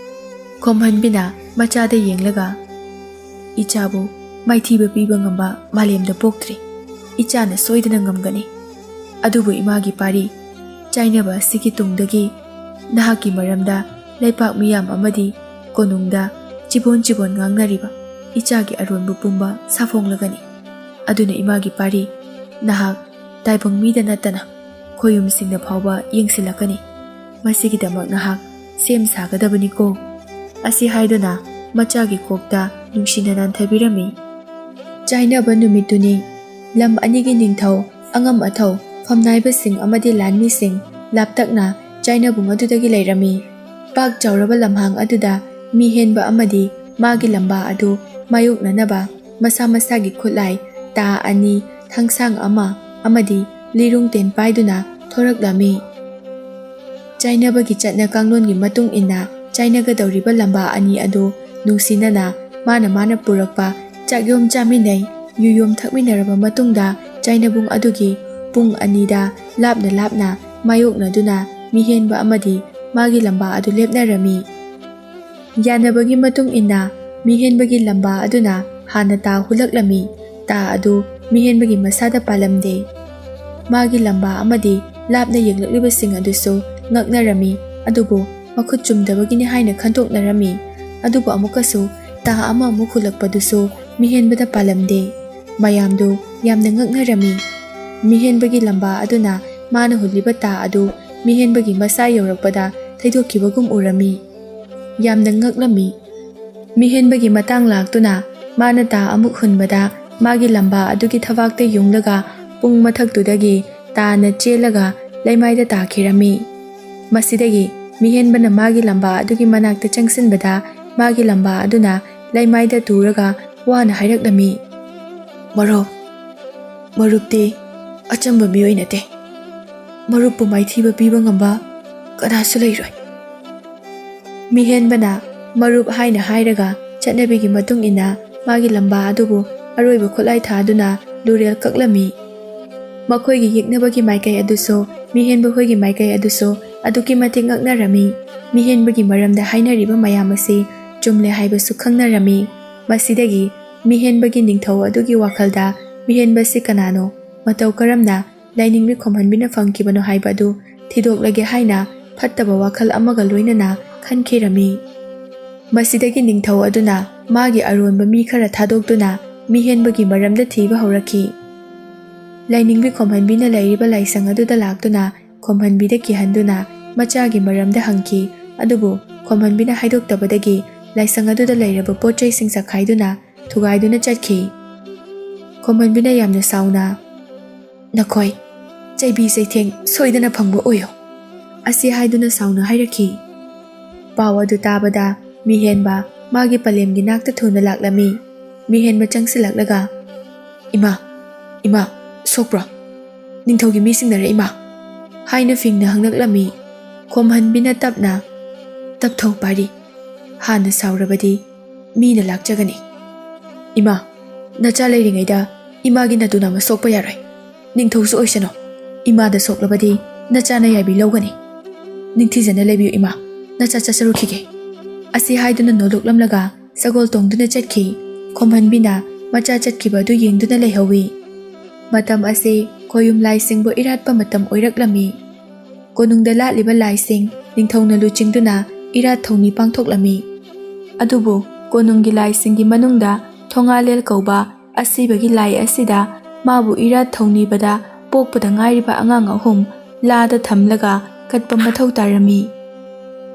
ꯈꯣꯝꯍꯟꯕꯤꯅ ꯃꯆꯥꯗ ꯌꯦꯡꯂꯒ, "ꯏꯆꯥꯕꯨ ꯃꯥꯏꯊꯤꯕ ꯄꯤꯕ ꯉꯝꯕ ꯃꯥꯂꯦꯝꯗ ꯄꯣꯛꯇ꯭ꯔꯤ꯫ ꯏꯆꯥꯅ ꯁꯣꯏꯗꯅ ꯉꯝꯒꯅꯤ꯫ ꯑꯗꯨꯕꯨ ꯏꯃꯥꯒꯤ ꯄꯥꯔꯤ, ꯆꯥꯏꯅꯕ ꯑꯁꯤꯒꯤ ꯇꯨꯡꯗꯒꯤ ꯅꯍꯥꯛꯀꯤ ꯃꯔꯝꯗ ꯂꯩꯄꯥꯛ ꯃꯤꯌꯥꯝ ꯑꯃꯗꯤ ꯀꯣꯅꯨꯡꯗ ꯆꯤꯕꯣꯟ ꯆꯤꯕꯣꯟ ꯉꯥꯡꯅꯔꯤꯕ ꯏꯆꯥꯒꯤ ꯑꯔꯣꯟꯕ ꯄꯨꯝꯕ ꯁꯥꯐꯣꯡꯂꯒꯅꯤ꯫ ꯑꯗꯨꯅ ꯏꯃꯥꯒꯤ ꯄꯥꯔꯤ, ꯅꯍꯥꯛ ꯇꯥꯏꯕꯪ ꯃꯤꯗ ꯅꯠꯇꯅ ꯈꯣꯌꯨꯝꯁꯤꯡꯗ ꯐꯥꯎꯕ ꯌꯦꯡꯁꯤꯜꯂꯛꯀꯅꯤ꯫ ꯃꯁꯤꯒꯤꯗꯃꯛ ꯅꯍꯥꯛ ꯁꯦꯝ ꯁꯥꯒꯗꯕꯅꯤꯀꯣ"꯫ ꯑꯁꯤ ꯍꯥꯏꯗꯨꯅ ꯃꯆꯥꯒꯤ ꯀꯣꯛꯇ ꯅꯨꯡꯁꯤꯅ ꯅꯥꯟꯊꯕꯤꯔꯝꯃꯤ꯫ ꯆꯥꯏꯅꯕ ꯅꯨꯃꯤꯠꯇꯨꯅꯤ꯫ ꯂꯝ ꯑꯅꯤꯒꯤ ꯅꯤꯡꯊꯧ, ꯑꯉꯝ ꯑꯊꯧ, ꯐꯝꯅꯥꯏꯕꯁꯤꯡ ꯑꯃꯗꯤ ꯂꯥꯟꯃꯤꯁꯤꯡ ꯂꯥꯞꯇꯛꯅ ꯆꯥꯏꯅꯕꯨꯡ ꯑꯗꯨꯗꯒꯤ ꯂꯩꯔꯝꯃꯤ꯫ ꯄꯥꯛ ꯆꯥꯎꯔꯕ ꯂꯝꯍꯥꯡ ꯑꯗꯨꯗ ꯃꯤ ꯍꯦꯟꯕ ꯑꯃꯗꯤ ꯃꯥꯒꯤ ꯂꯝꯕꯥ ꯑꯗꯨ ꯃꯥꯌꯣꯛꯅꯅꯕ ꯃꯁꯥ ꯃꯁꯥꯒꯤ ꯈꯨꯠꯂꯥꯏ, ꯇꯥ ꯑꯅꯤ, ꯊꯥꯡꯁꯥꯡ ꯑꯃ ꯑꯃꯗꯤ ꯂꯤꯔꯨꯡ ꯇꯦꯟ ꯄꯥꯏꯗꯨꯅ ꯊꯣꯔꯛꯂꯝꯃꯤ꯫ ꯆꯥꯏꯅꯕꯒꯤ ꯆꯠꯅ ꯀꯥꯡꯂꯣꯟꯒꯤ ꯃꯇꯨꯡ ꯏꯟꯅ ꯆꯥꯏꯅꯒꯗꯧꯔꯤꯕ ꯂꯝꯕꯥ ꯑꯅꯤ ꯑꯗꯨ ꯅꯨꯡꯁꯤꯅꯅ ꯃꯥꯅ ꯃꯥꯅ ꯄꯨꯔꯛꯄ ꯆꯥꯛꯌꯣꯝ ꯆꯥꯃꯤꯟꯅꯩ꯫ ꯌꯨꯌꯣꯝ ꯊꯛꯃꯤꯟꯅꯔꯕ ꯃꯇꯨꯡꯗ ꯆꯥꯏꯅꯕꯨꯡ ꯑꯗꯨꯒꯤ ꯄꯨꯡ ꯑꯅꯤꯗ ꯂꯥꯞꯅ ꯂꯥꯞꯅ ꯃꯥꯌꯣꯛꯅꯗꯨꯅ ꯃꯤꯍꯦꯟꯕ ꯑꯃꯗꯤ ꯃꯥꯒꯤ ꯂꯝꯕꯥ ꯑꯗꯨ ꯂꯦꯞꯅꯔꯝꯃꯤ꯫ ꯌꯥꯅꯕꯒꯤ ꯃꯇꯨꯡ ꯏꯟꯅ ꯃꯤꯍꯦꯟꯕꯒꯤ ꯂꯝꯕꯥ ꯑꯗꯨꯅ ꯍꯥꯟꯅ ꯇꯥ ꯍꯨꯜꯂꯛꯂꯝꯃꯤ꯫ ꯇꯥ ꯑꯗꯨ ꯃꯤꯍꯦꯟꯕꯒꯤ ꯃꯁꯥꯗ ꯄꯥꯜꯂꯝꯗꯦ꯫ ꯃꯥꯒꯤ ꯂꯝꯕꯥ ꯑꯃꯗꯤ ꯂꯥꯞꯅ ꯌꯦꯡꯂꯛꯂꯤꯕꯁꯤꯡ ꯑꯗꯨꯁꯨ ꯉꯛꯅꯔꯝꯃꯤ, ꯑꯗꯨꯕꯨ ꯃꯈꯨꯠ ꯆꯨꯝꯗꯕꯒꯤꯅꯤ ꯍꯥꯏꯅ ꯈꯟꯗꯣꯛꯅꯔꯝꯃꯤ꯫ ꯑꯗꯨꯕꯨ ꯑꯃꯨꯛꯀꯁꯨ ꯇꯥ ꯑꯃꯃꯨꯛ ꯍꯨꯜꯂꯛꯄꯗꯨꯁꯨ ꯃꯤꯍꯦꯟꯕꯗ ꯄꯥꯜꯂꯝꯗꯦ꯫ ꯃꯌꯥꯝꯗꯨ ꯌꯥꯝꯅ ꯉꯛꯅꯔꯝꯃꯤ꯫ ꯃꯤꯍꯦꯟꯕꯒꯤ ꯂꯝꯕꯥ ꯑꯗꯨꯅ ꯃꯥꯅ ꯍꯨꯜꯂꯤꯕ ꯇꯥ ꯑꯗꯨ ꯃꯤꯍꯦꯟꯕꯒꯤ ꯃꯁꯥ ꯌꯧꯔꯛꯄꯗ ꯊꯩꯗꯣꯛꯈꯤꯕꯒꯨꯝ ꯎꯔꯝꯃꯤ꯫ ꯌꯥꯝꯅ ꯉꯛꯂꯝꯃꯤ꯫ ꯃꯤꯍꯦꯟꯕꯒꯤ ꯃꯇꯥꯡ ꯂꯥꯛꯇꯨꯅ ꯃꯥꯅ ꯇꯥ ꯑꯃꯨꯛ ꯍꯨꯟꯕꯗ ꯃꯥꯒꯤ ꯂꯝꯕꯥ ꯑꯗꯨꯒꯤ ꯊꯕꯥꯛꯇ ꯌꯨꯡꯂꯒ ꯄꯨꯡ ꯃꯊꯛꯇꯨꯗꯒꯤ ꯇꯥꯅ ꯆꯦꯜꯂꯒ ꯂꯩꯃꯥꯏꯗ ꯇꯥꯈꯤꯔꯝꯃꯤ꯫ ꯃꯁꯤꯗꯒꯤ ꯃꯤꯍꯦꯟꯕꯅ ꯃꯥꯒꯤ ꯂꯝꯕꯥ ꯑꯗꯨꯒꯤ ꯃꯅꯥꯛꯇ ꯆꯪꯁꯤꯟꯕꯗ ꯃꯥꯒꯤ ꯂꯝꯕꯥ ꯑꯗꯨꯅ ꯂꯩꯃꯥꯏꯗ ꯇꯨꯔꯒ ꯋꯥꯅ ꯍꯥꯏꯔꯛꯂꯝꯃꯤ, "ꯃꯔꯨꯞ, ꯃꯔꯨꯞꯇꯤ ꯑꯆꯝꯕ ꯃꯤꯑꯣꯏ ꯅꯠꯇꯦ꯫ ꯃꯔꯨꯞꯄꯨ ꯃꯥꯏꯊꯤꯕ ꯄꯤꯕ ꯉꯝꯕ ꯀꯅꯥꯁꯨ ꯂꯩꯔꯣꯏ꯫" ꯃꯤꯍꯦꯟꯕꯅ ꯃꯔꯨꯞ ꯍꯥꯏꯅ ꯍꯥꯏꯔꯒ ꯆꯠꯅꯕꯤꯒꯤ ꯃꯇꯨꯡ ꯏꯟꯅ ꯃꯥꯒꯤ ꯂꯝꯕꯥ ꯑꯗꯨꯕꯨ ꯑꯔꯣꯏꯕ ꯈꯨꯠꯂꯥꯏ ꯊꯥꯗꯨꯅ ꯂꯨꯔꯦꯜ ꯀꯛꯂꯝꯃꯤ꯫ ꯃꯈꯣꯏꯒꯤ ꯌꯦꯛꯅꯕꯒꯤ ꯃꯥꯏꯀꯩ ꯑꯗꯨꯁꯨ, ꯃꯤꯍꯦꯟꯕ ꯍꯣꯏꯒꯤ ꯃꯥꯏꯀꯩ ꯑꯗꯨꯁꯨ ꯑꯗꯨꯛꯀꯤ ꯃꯇꯤꯛ ꯉꯛꯅꯔꯝꯃꯤ꯫ ꯃꯤꯍꯦꯟꯕꯒꯤ ꯃꯔꯝꯗ ꯍꯥꯏꯅꯔꯤꯕ ꯃꯌꯥꯝ ꯑꯁꯤ ꯆꯨꯝꯂꯦ ꯍꯥꯏꯕꯁꯨ ꯈꯪꯅꯔꯝꯃꯤ꯫ ꯃꯁꯤꯗꯒꯤ ꯃꯤꯍꯦꯟꯕꯒꯤ ꯅꯤꯡꯊꯧ ꯑꯗꯨꯒꯤ ꯋꯥꯈꯜꯗ ꯃꯤꯍꯦꯟꯕꯁꯤ ꯀꯅꯥꯅꯣ, ꯃꯇꯧ ꯀꯔꯝꯅ ꯂꯥꯏꯅꯤꯡꯕꯤ ꯈꯣꯝꯍꯟꯕꯤꯅ ꯐꯪꯈꯤꯕꯅꯣ ꯍꯥꯏꯕ ꯑꯗꯨ ꯊꯤꯗꯣꯛꯂꯒꯦ ꯍꯥꯏꯅ ꯐꯠꯇꯕ ꯋꯥꯈꯜ ꯑꯃꯒ ꯂꯣꯏꯅꯅ ꯈꯟꯈꯤꯔꯝꯃꯤ꯫ ꯃꯁꯤꯗꯒꯤ ꯅꯤꯡꯊꯧ ꯑꯗꯨꯅ ꯃꯥꯒꯤ ꯑꯔꯣꯟꯕ ꯃꯤ ꯈꯔ ꯊꯥꯗꯣꯛꯇꯨꯅ ꯃꯤꯍꯦꯟꯕꯒꯤ ꯃꯔꯝꯗ ꯊꯤꯕ ꯍꯧꯔꯛꯈꯤ꯫ ꯂꯥꯏꯅꯤꯡꯕꯤ ꯈꯣꯝꯍꯟꯕꯤꯅ ꯂꯩꯔꯤꯕ ꯂꯥꯏꯁꯪ ꯑꯗꯨꯗ ꯂꯥꯛꯇꯨꯅ ꯈꯣꯝꯍꯟꯕꯤꯗ ꯀꯤꯍꯟꯗꯨꯅ ꯃꯆꯥꯒꯤ ꯃꯔꯝꯗ ꯍꯪꯈꯤ꯫ ꯑꯗꯨꯕꯨ ꯈꯣꯝꯍꯟꯕꯤꯅ ꯍꯥꯏꯗꯣꯛꯇꯕꯗꯒꯤ ꯂꯥꯏꯁꯪ ꯑꯗꯨꯗ ꯂꯩꯔꯕ ꯄꯣꯠ ꯆꯩꯁꯤꯡ ꯆꯈꯥꯏꯗꯨꯅ ꯊꯨꯒꯥꯏꯗꯨꯅ ꯆꯠꯈꯤ꯫ ꯈꯣꯝꯍꯟꯕꯤꯅ ꯌꯥꯝꯅ ꯁꯥꯎꯅ, "ꯅꯈꯣꯏ ꯆꯩꯕꯤ ꯆꯩꯊꯦꯡ ꯁꯣꯏꯗꯅ ꯐꯪꯕ ꯑꯣꯏꯌꯣ" ꯑꯁꯤ ꯍꯥꯏꯗꯨꯅ ꯁꯥꯎꯅ ꯍꯥꯏꯔꯛꯈꯤ꯫ ꯄꯥꯎ ꯑꯗꯨ ꯇꯥꯕꯗ ꯃꯤꯍꯦꯟꯕ ꯃꯥꯒꯤ ꯄꯂꯦꯝꯒꯤ ꯅꯥꯛꯇ ꯊꯨꯅ ꯂꯥꯛꯂꯝꯃꯤ꯫ ꯃꯤꯍꯦꯟꯕ ꯆꯪꯁꯤꯜꯂꯛꯂꯒ, "ꯏꯃꯥ, ꯏꯃꯥ, ꯁꯣꯛꯄ꯭ꯔꯣ? ꯅꯤꯡꯊꯧꯒꯤ ꯃꯤꯁꯤꯡꯅꯔꯦ, ꯏꯃꯥ?" ꯍꯥꯏꯅ ꯐꯤꯡꯅ ꯍꯪꯂꯛꯂꯝꯃꯤ꯫ ꯈꯣꯝꯍꯟꯕꯤꯅ ꯇꯞꯅ, "ꯇꯞꯊꯧ ꯄꯥꯔꯤ, ꯍꯥꯟꯅ ꯁꯥꯎꯔꯕꯗꯤ ꯃꯤꯅ ꯂꯥꯛꯆꯒꯅꯤ꯫ ꯏꯃꯥ, ꯅꯆꯥ ꯂꯩꯔꯤꯉꯩꯗ ꯏꯃꯥꯒꯤ ꯅꯇꯨ ꯅꯥꯝꯃ ꯁꯣꯛꯄ ꯌꯥꯔꯣꯏ꯫ ꯅꯤꯡꯊꯧꯁꯨ ꯑꯣꯏꯁꯅꯨ꯫ ꯏꯃꯥꯗ ꯁꯣꯛꯂꯕꯗꯤ ꯅꯆꯥꯅ ꯌꯥꯏꯕꯤ ꯂꯧꯒꯅꯤ꯫ ꯅꯤꯡꯊꯤꯖꯅ ꯂꯩꯕꯤꯌꯨ ꯏꯃꯥ, ꯅꯆꯥ ꯆꯠꯆꯔꯨꯈꯤꯒꯦ" ꯑꯁꯤ ꯍꯥꯏꯗꯨꯅ ꯅꯣꯂꯨꯛꯂꯝꯂꯒ ꯁꯒꯣꯜ ꯇꯣꯡꯗꯨꯅ ꯆꯠꯈꯤ꯫ ꯈꯣꯝꯍꯟꯕꯤꯅ ꯃꯆꯥ ꯆꯠꯈꯤꯕ ꯑꯗꯨ ꯌꯦꯡꯗꯨꯅ ꯂꯩꯍꯧꯋꯤ꯫ ꯃꯇꯝ ꯑꯁꯤ ꯈꯣꯌꯨꯝ ꯂꯥꯏꯁꯤꯡꯕꯨ ꯏꯔꯥꯠꯄ ꯃꯇꯝ ꯑꯣꯏꯔꯛꯂꯝꯃꯤ꯫ ꯀꯣꯅꯨꯡꯗ ꯂꯥꯠꯂꯤꯕ ꯂꯥꯏꯁꯤꯡ ꯅꯤꯡꯊꯧꯅ ꯂꯨꯆꯤꯡꯗꯨꯅ ꯏꯔꯥꯠ ꯊꯧꯅꯤ ꯄꯥꯡꯊꯣꯛꯂꯝꯃꯤ꯫ ꯑꯗꯨꯕꯨ ꯀꯣꯅꯨꯡꯒꯤ ꯂꯥꯏꯁꯤꯡꯒꯤ ꯃꯅꯨꯡꯗ ꯊꯣꯉꯥꯂꯦꯜ ꯀꯧꯕ ꯑꯁꯤꯕꯒꯤ ꯂꯥꯏ ꯑꯁꯤꯗ ꯃꯥꯕꯨ ꯏꯔꯥꯠ ꯊꯧꯅꯤꯕꯗ ꯄꯣꯛꯄꯗ ꯉꯥꯏꯔꯤꯕ ꯑꯉꯥꯡ ꯑꯍꯨꯝ ꯂꯥꯗ ꯊꯝꯂꯒ ꯀꯠꯄ ꯃꯊꯧ ꯇꯥꯔꯝꯃꯤ꯫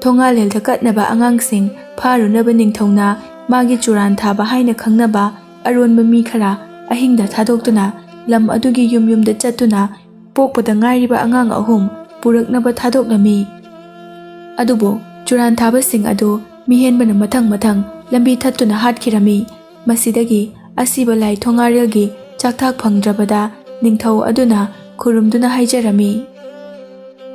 ꯊꯣꯉꯥꯂꯦꯜꯗ ꯀꯠꯅꯕ ꯑꯉꯥꯡꯁꯤꯡ ꯐꯥꯔꯨꯅꯕ ꯅꯤꯡꯊꯧꯅ ꯃꯥꯒꯤ ꯆꯨꯔꯥꯟ ꯊꯥꯕ ꯍꯥꯏꯅ ꯈꯪꯅꯕ ꯑꯔꯣꯟꯕ ꯃꯤ ꯈꯔ ꯑꯍꯤꯡꯗ ꯊꯥꯗꯣꯛꯇꯨꯅ ꯂꯝ ꯑꯗꯨꯒꯤ ꯌꯨꯝ ꯌꯨꯝꯗ ꯆꯠꯇꯨꯅ ꯄꯣꯛꯄꯗ ꯉꯥꯏꯔꯤꯕ ꯑꯉꯥꯡ ꯑꯍꯨꯝ ꯄꯨꯔꯛꯅꯕ ꯊꯥꯗꯣꯛꯂꯝꯃꯤ꯫ ꯑꯗꯨꯕꯨ ꯆꯨꯔꯥꯟ ꯊꯥꯕꯁꯤꯡ ꯑꯗꯨ ꯃꯤꯍꯦꯟꯕꯅ ꯃꯊꯪ ꯃꯊꯪ ꯂꯝꯕꯤ ꯊꯠꯇꯨꯅ ꯍꯥꯠꯈꯤꯔꯝꯃꯤ꯫ ꯃꯁꯤꯗꯒꯤ ꯑꯁꯤꯕ ꯂꯥꯏ ꯊꯣꯉꯥꯔꯦꯜꯒꯤ ꯆꯥꯛꯊꯥꯛ ꯐꯪꯗ꯭ꯔꯕꯗ ꯅꯤꯡꯊꯧ ꯑꯗꯨꯅ ꯈꯨꯔꯨꯝꯗꯨꯅ ꯍꯥꯏꯖꯔꯝꯃꯤ꯫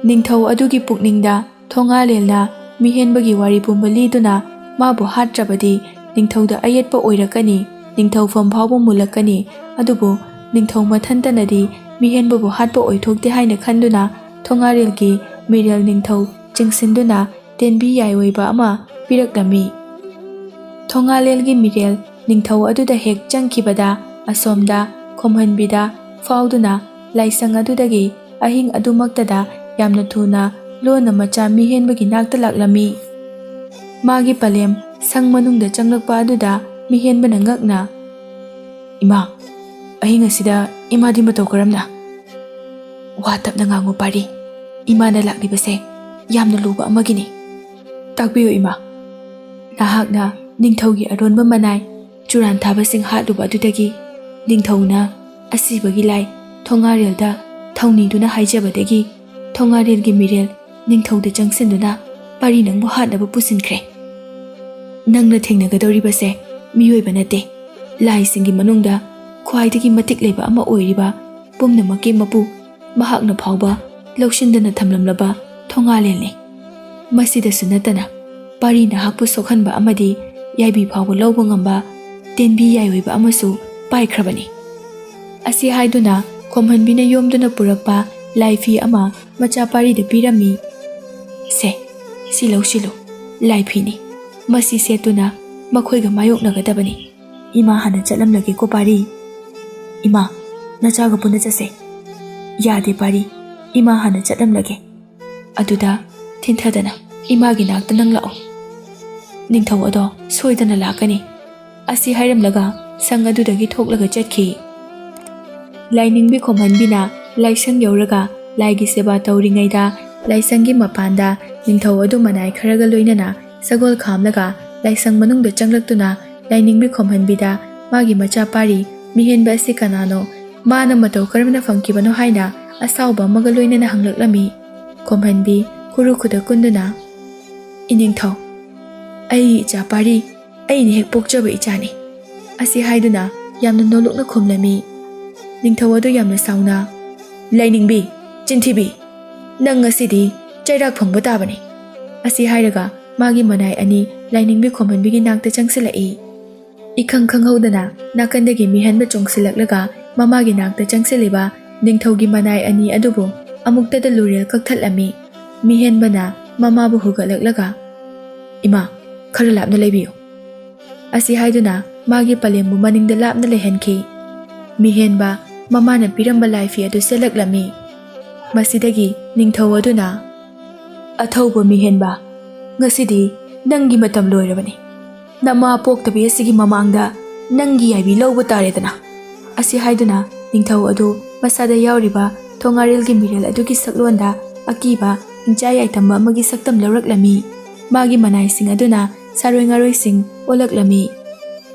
ꯅꯤꯡꯊꯧ ꯑꯗꯨꯒꯤ ꯄꯨꯛꯅꯤꯡꯗ ꯊꯣꯉꯥꯂꯦꯜꯅ ꯃꯤꯍꯦꯟꯕꯒꯤ ꯋꯥꯔꯤ ꯄꯨꯝꯕ ꯂꯤꯗꯨꯅ ꯃꯥꯕꯨ ꯍꯥꯠꯇ꯭ꯔꯕꯗꯤ ꯅꯤꯡꯊꯧꯗ ꯑꯌꯦꯠꯄ ꯑꯣꯏꯔꯛꯀꯅꯤ, ꯅꯤꯡꯊꯧꯐꯝ ꯐꯥꯎꯕ ꯃꯨꯜꯂꯛꯀꯅꯤ, ꯑꯗꯨꯕꯨ ꯅꯤꯡꯊꯧ ꯃꯊꯟꯇꯅꯗꯤ ꯃꯤꯍꯦꯟꯕꯕꯨ ꯍꯥꯠꯄ ꯑꯣꯏꯊꯣꯛꯇꯦ ꯍꯥꯏꯅ ꯈꯟꯗꯨꯅ ꯊꯣꯉꯥꯔꯦꯜꯒꯤ ꯃꯤꯔꯦꯜ ꯅꯤꯡꯊꯧ ꯆꯤꯡꯁꯤꯟꯗꯨꯅ ꯇꯦꯟꯕꯤ ꯌꯥꯏꯑꯣꯏꯕ ꯑꯃ ꯄꯤꯔꯛꯂꯝꯃꯤ꯫ ꯊꯣꯉꯥꯂꯦꯜꯒꯤ ꯃꯤꯔꯦꯜ ꯅꯤꯡꯊꯧ ꯑꯗꯨꯗ ꯍꯦꯛ ꯆꯪꯈꯤꯕꯗ ꯑꯁꯣꯝꯗ ꯈꯣꯝꯍꯟꯕꯤꯗ ꯐꯥꯎꯗꯨꯅ ꯂꯥꯏꯁꯪ ꯑꯗꯨꯗꯒꯤ ꯑꯍꯤꯡ ꯑꯗꯨꯃꯛꯇꯗ ꯌꯥꯝꯅ ꯊꯨꯅ ꯂꯣꯟꯅ ꯃꯆꯥ ꯃꯤꯍꯦꯟꯕꯒꯤ ꯅꯥꯛꯇ ꯂꯥꯛꯂꯝꯃꯤ꯫ ꯃꯥꯒꯤ ꯄꯂꯦꯝ ꯁꯪ ꯃꯅꯨꯡꯗ ꯆꯪꯂꯛꯄ ꯑꯗꯨꯗ ꯃꯤꯍꯦꯟꯕꯅ ꯉꯛꯅ, "ꯏꯃꯥ, ꯑꯍꯤꯡ ꯑꯁꯤꯗ ꯏꯃꯥꯗꯤ ꯃꯇꯧ ꯀꯔꯝꯅ?" "ꯋꯥ ꯇꯞꯅ ꯉꯥꯡꯉꯨ ꯄꯥꯔꯤ, ꯏꯃꯥꯅ ꯂꯥꯛꯂꯤꯕꯁꯦ ꯌꯥꯝꯅ ꯂꯨꯕ ꯑꯃꯒꯤꯅꯤ꯫ ꯇꯥꯛꯄꯤꯌꯨ ꯏꯃꯥ꯫" ꯅꯍꯥꯛꯅ ꯅꯤꯡꯊꯧꯒꯤ ꯑꯔꯣꯟꯕ ꯃꯅꯥꯏ ꯆꯨꯔꯥꯟ ꯊꯥꯕꯁꯤꯡ ꯍꯥꯠꯂꯨꯕ ꯑꯗꯨꯗꯒꯤ ꯅꯤꯡꯊꯧꯅ ꯑꯁꯤꯕꯒꯤ ꯂꯥꯏ ꯊꯣꯉꯥꯔꯦꯜꯗ ꯊꯧꯅꯤꯗꯨꯅ ꯍꯥꯏꯖꯕꯗꯒꯤ ꯊꯣꯉꯥꯔꯦꯜꯒꯤ ꯃꯤꯔꯦꯜ ꯅꯤꯡꯊꯧꯗ ꯆꯪꯁꯤꯟꯗꯨꯅ ꯄꯥꯔꯤ ꯅꯪꯕꯨ ꯍꯥꯠꯅꯕ ꯄꯨꯁꯤꯟꯈ꯭ꯔꯦ꯫ ꯅꯪꯅ ꯊꯦꯡꯅꯒꯗꯧꯔꯤꯕꯁꯦ ꯃꯤꯑꯣꯏꯕ ꯅꯠꯇꯦ, ꯂꯥꯏꯁꯤꯡꯒꯤ ꯃꯅꯨꯡꯗ ꯈ꯭ꯋꯥꯏꯗꯒꯤ ꯃꯇꯤꯛ ꯂꯩꯕ ꯑꯃ ꯑꯣꯏꯔꯤꯕ ꯄꯨꯝꯅꯃꯛꯀꯤ ꯃꯄꯨ, ꯃꯍꯥꯛꯅ ꯐꯥꯎꯕ ꯂꯧꯁꯤꯟꯗꯅ ꯊꯝꯂꯝꯂꯕ ꯊꯣꯉꯥꯂꯦꯜꯅꯤ꯫ ꯃꯁꯤꯗꯁꯨ ꯅꯠꯇꯅ ꯄꯥꯔꯤ ꯅꯍꯥꯛꯄꯨ ꯁꯣꯛꯍꯟꯕ ꯑꯃꯗꯤ ꯌꯥꯏꯕꯤ ꯐꯥꯎꯕ ꯂꯧꯕ ꯉꯝꯕ ꯇꯦꯟꯕꯤ ꯌꯥꯏꯑꯣꯏꯕ ꯑꯃꯁꯨ ꯄꯥꯏꯈ꯭ꯔꯕꯅꯤ꯫ ꯑꯁꯤ ꯍꯥꯏꯗꯨꯅ ꯈꯣꯝꯍꯟꯕꯤꯅ ꯌꯣꯝꯗꯨꯅ ꯄꯨꯔꯛꯄ ꯂꯥꯏꯐꯤ ꯑꯃ ꯃꯆꯥ ꯄꯥꯔꯤꯗ ꯄꯤꯔꯝꯃꯤ꯫ "ꯁꯦ, ꯁꯤ ꯂꯧꯁꯤꯜꯂꯨ, ꯂꯥꯏꯐꯤꯅꯤ꯫ ꯃꯁꯤ ꯁꯦꯠꯇꯨꯅ ꯃꯈꯣꯏꯒ ꯃꯥꯌꯣꯛꯅꯒꯗꯕꯅꯤ꯫ ꯏꯃꯥ ꯍꯥꯟꯅ ꯆꯠꯂꯝꯂꯒꯦꯀꯣ ꯄꯥꯔꯤ꯫" "ꯏꯃꯥ, ꯅꯆꯥꯒ ꯄꯨꯟꯅ ꯆꯠꯁꯦ꯫" "ꯌꯥꯗꯦ ꯄꯥꯔꯤ, ꯏꯃꯥ ꯍꯥꯟꯅ ꯆꯠꯂꯝꯂꯒꯦ꯫ ꯑꯗꯨꯗ ꯊꯤꯟꯊꯗꯅ ꯏꯃꯥꯒꯤ ꯅꯥꯛꯇ ꯅꯪ ꯂꯥꯛꯑꯣ꯫ ꯅꯤꯡꯊꯧ ꯑꯗꯣ ꯁꯣꯏꯗꯅ ꯂꯥꯛꯀꯅꯤ꯫" ꯑꯁꯤ ꯍꯥꯏꯔꯝꯂꯒ ꯁꯪ ꯑꯗꯨꯗꯒꯤ ꯊꯣꯛꯂꯒ ꯆꯠꯈꯤ꯫ ꯂꯥꯏꯅꯤꯡꯕꯤ ꯈꯣꯝꯍꯟꯕꯤꯅ ꯂꯥꯏꯁꯪ ꯌꯧꯔꯒ ꯂꯥꯏꯒꯤ ꯁꯦꯕꯥ ꯇꯧꯔꯤꯉꯩꯗ ꯂꯥꯏꯁꯪꯒꯤ ꯃꯄꯥꯟꯗ ꯅꯤꯡꯊꯧ ꯑꯗꯨ ꯃꯅꯥꯏ ꯈꯔꯒ ꯂꯣꯏꯅꯅ ꯁꯒꯣꯜ ꯈꯥꯝꯂꯒ ꯂꯥꯏꯁꯪ ꯃꯅꯨꯡꯗ ꯆꯪꯂꯛꯇꯨꯅ ꯂꯥꯏꯅꯤꯡꯕꯤ ꯈꯣꯝꯍꯟꯕꯤꯗ ꯃꯥꯒꯤ ꯃꯆꯥ ꯄꯥꯔꯤ ꯃꯤꯍꯦꯟꯕ ꯑꯁꯤ ꯀꯅꯥꯅꯣ, ꯃꯥꯅ ꯃꯇꯧ ꯀꯔꯝꯅ ꯐꯪꯈꯤꯕꯅꯣ ꯍꯥꯏꯅ ꯑꯁꯥꯎꯕ ꯑꯃꯒ ꯂꯣꯏꯅꯅ ꯍꯪꯂꯛꯂꯝꯃꯤ꯫ ꯈꯣꯝꯍꯟꯕꯤ ꯈꯨꯔꯨ ꯈꯨꯗ ꯀꯨꯟꯗꯨꯅ, "ꯏꯅꯤꯡꯊꯧ, ꯑꯩ ꯏꯆꯥ ꯄꯥꯔꯤ ꯑꯩꯅ ꯍꯦꯛ ꯄꯣꯛꯆꯕ ꯏꯆꯥꯅꯤ" ꯑꯁꯤ ꯍꯥꯏꯗꯨꯅ ꯌꯥꯝꯅ ꯅꯣꯂꯨꯛꯅ ꯈꯨꯝꯂꯝꯃꯤ꯫ ꯅꯤꯡꯊꯧ ꯑꯗꯨ ꯌꯥꯝꯅ ꯁꯥꯎꯅ, "ꯂꯥꯏꯅꯤꯡꯕꯤ, ꯆꯤꯟꯊꯤꯕꯤ, ꯅꯪ ꯉꯁꯤꯗꯤ ꯆꯩꯔꯥꯛ ꯐꯪꯕ ꯇꯥꯕꯅꯤ" ꯑꯁꯤ ꯍꯥꯏꯔꯒ ꯃꯥꯒꯤ ꯃꯅꯥꯏ ꯑꯅꯤ ꯂꯥꯏꯅꯤꯡꯕꯤ ꯈꯣꯝꯍꯟꯕꯤꯒꯤ ꯅꯥꯛꯇ ꯆꯪꯁꯤꯜꯂꯛꯏ꯫ ꯏꯈꯪ ꯈꯪꯍꯧꯗꯅ ꯅꯥꯀꯟꯗꯒꯤ ꯃꯤꯍꯦꯟꯕ ꯆꯣꯡꯁꯤꯜꯂꯛꯂꯒ ꯃꯃꯥꯒꯤ ꯅꯥꯛꯇ ꯆꯪꯁꯤꯜꯂꯤꯕ ꯅꯤꯡꯊꯧꯒꯤ ꯃꯅꯥꯏ ꯑꯅꯤ ꯑꯗꯨꯕꯨ ꯑꯃꯨꯛꯇꯗ ꯂꯨꯔꯦꯜ ꯀꯛꯊꯠꯂꯝꯃꯤ꯫ ꯃꯤꯍꯦꯟꯕꯅ ꯃꯃꯥꯕꯨ ꯍꯨꯒꯠꯂꯛꯂꯒ, "ꯏꯃꯥ, ꯈꯔ ꯂꯥꯞꯅ ꯂꯩꯕꯤꯌꯨ" ꯑꯁꯤ ꯍꯥꯏꯗꯨꯅ ꯃꯥꯒꯤ ꯄꯂꯦꯝꯕꯨ ꯃꯅꯤꯡꯗ ꯂꯥꯞꯅ ꯂꯩꯍꯟꯈꯤ꯫ ꯃꯤꯍꯦꯟꯕ ꯃꯃꯥꯅ ꯄꯤꯔꯝꯕ ꯂꯥꯏꯐꯤ ꯑꯗꯨ ꯁꯦꯠꯂꯛꯂꯝꯃꯤ꯫ ꯃꯁꯤꯗꯒꯤ ꯅꯤꯡꯊꯧ ꯑꯗꯨꯅ, "ꯑꯊꯧꯕ ꯃꯤꯍꯦꯟꯕ, ꯉꯁꯤꯗꯤ ꯅꯪꯒꯤ ꯃꯇꯝ ꯂꯣꯏꯔꯕꯅꯤ꯫ ꯅꯃꯥ ꯄꯣꯛꯇꯕꯤ ꯑꯁꯤꯒꯤ ꯃꯃꯥꯡꯗ ꯅꯪꯒꯤ ꯌꯥꯏꯕꯤ ꯂꯧꯕ ꯇꯥꯔꯦꯗꯅ" ꯑꯁꯤ ꯍꯥꯏꯗꯨꯅ ꯅꯤꯡꯊꯧ ꯑꯗꯨ ꯃꯁꯥꯗ ꯌꯥꯎꯔꯤꯕ ꯊꯣꯉꯥꯔꯦꯜꯒꯤ ꯃꯤꯔꯦꯜ ꯑꯗꯨꯒꯤ ꯁꯛꯂꯣꯟꯗ ꯑꯀꯤꯕ ꯍꯤꯡꯆꯥ ꯌꯥꯏꯇꯝꯕ ꯑꯃꯒꯤ ꯁꯛꯇꯝ ꯂꯧꯔꯛꯂꯝꯃꯤ꯫ ꯃꯥꯒꯤ ꯃꯅꯥꯏꯁꯤꯡ ꯑꯗꯨꯅ ꯁꯥꯔꯣꯏ ꯉꯥꯔꯣꯏꯁꯤꯡ ꯑꯣꯜꯂꯛꯂꯝꯃꯤ꯫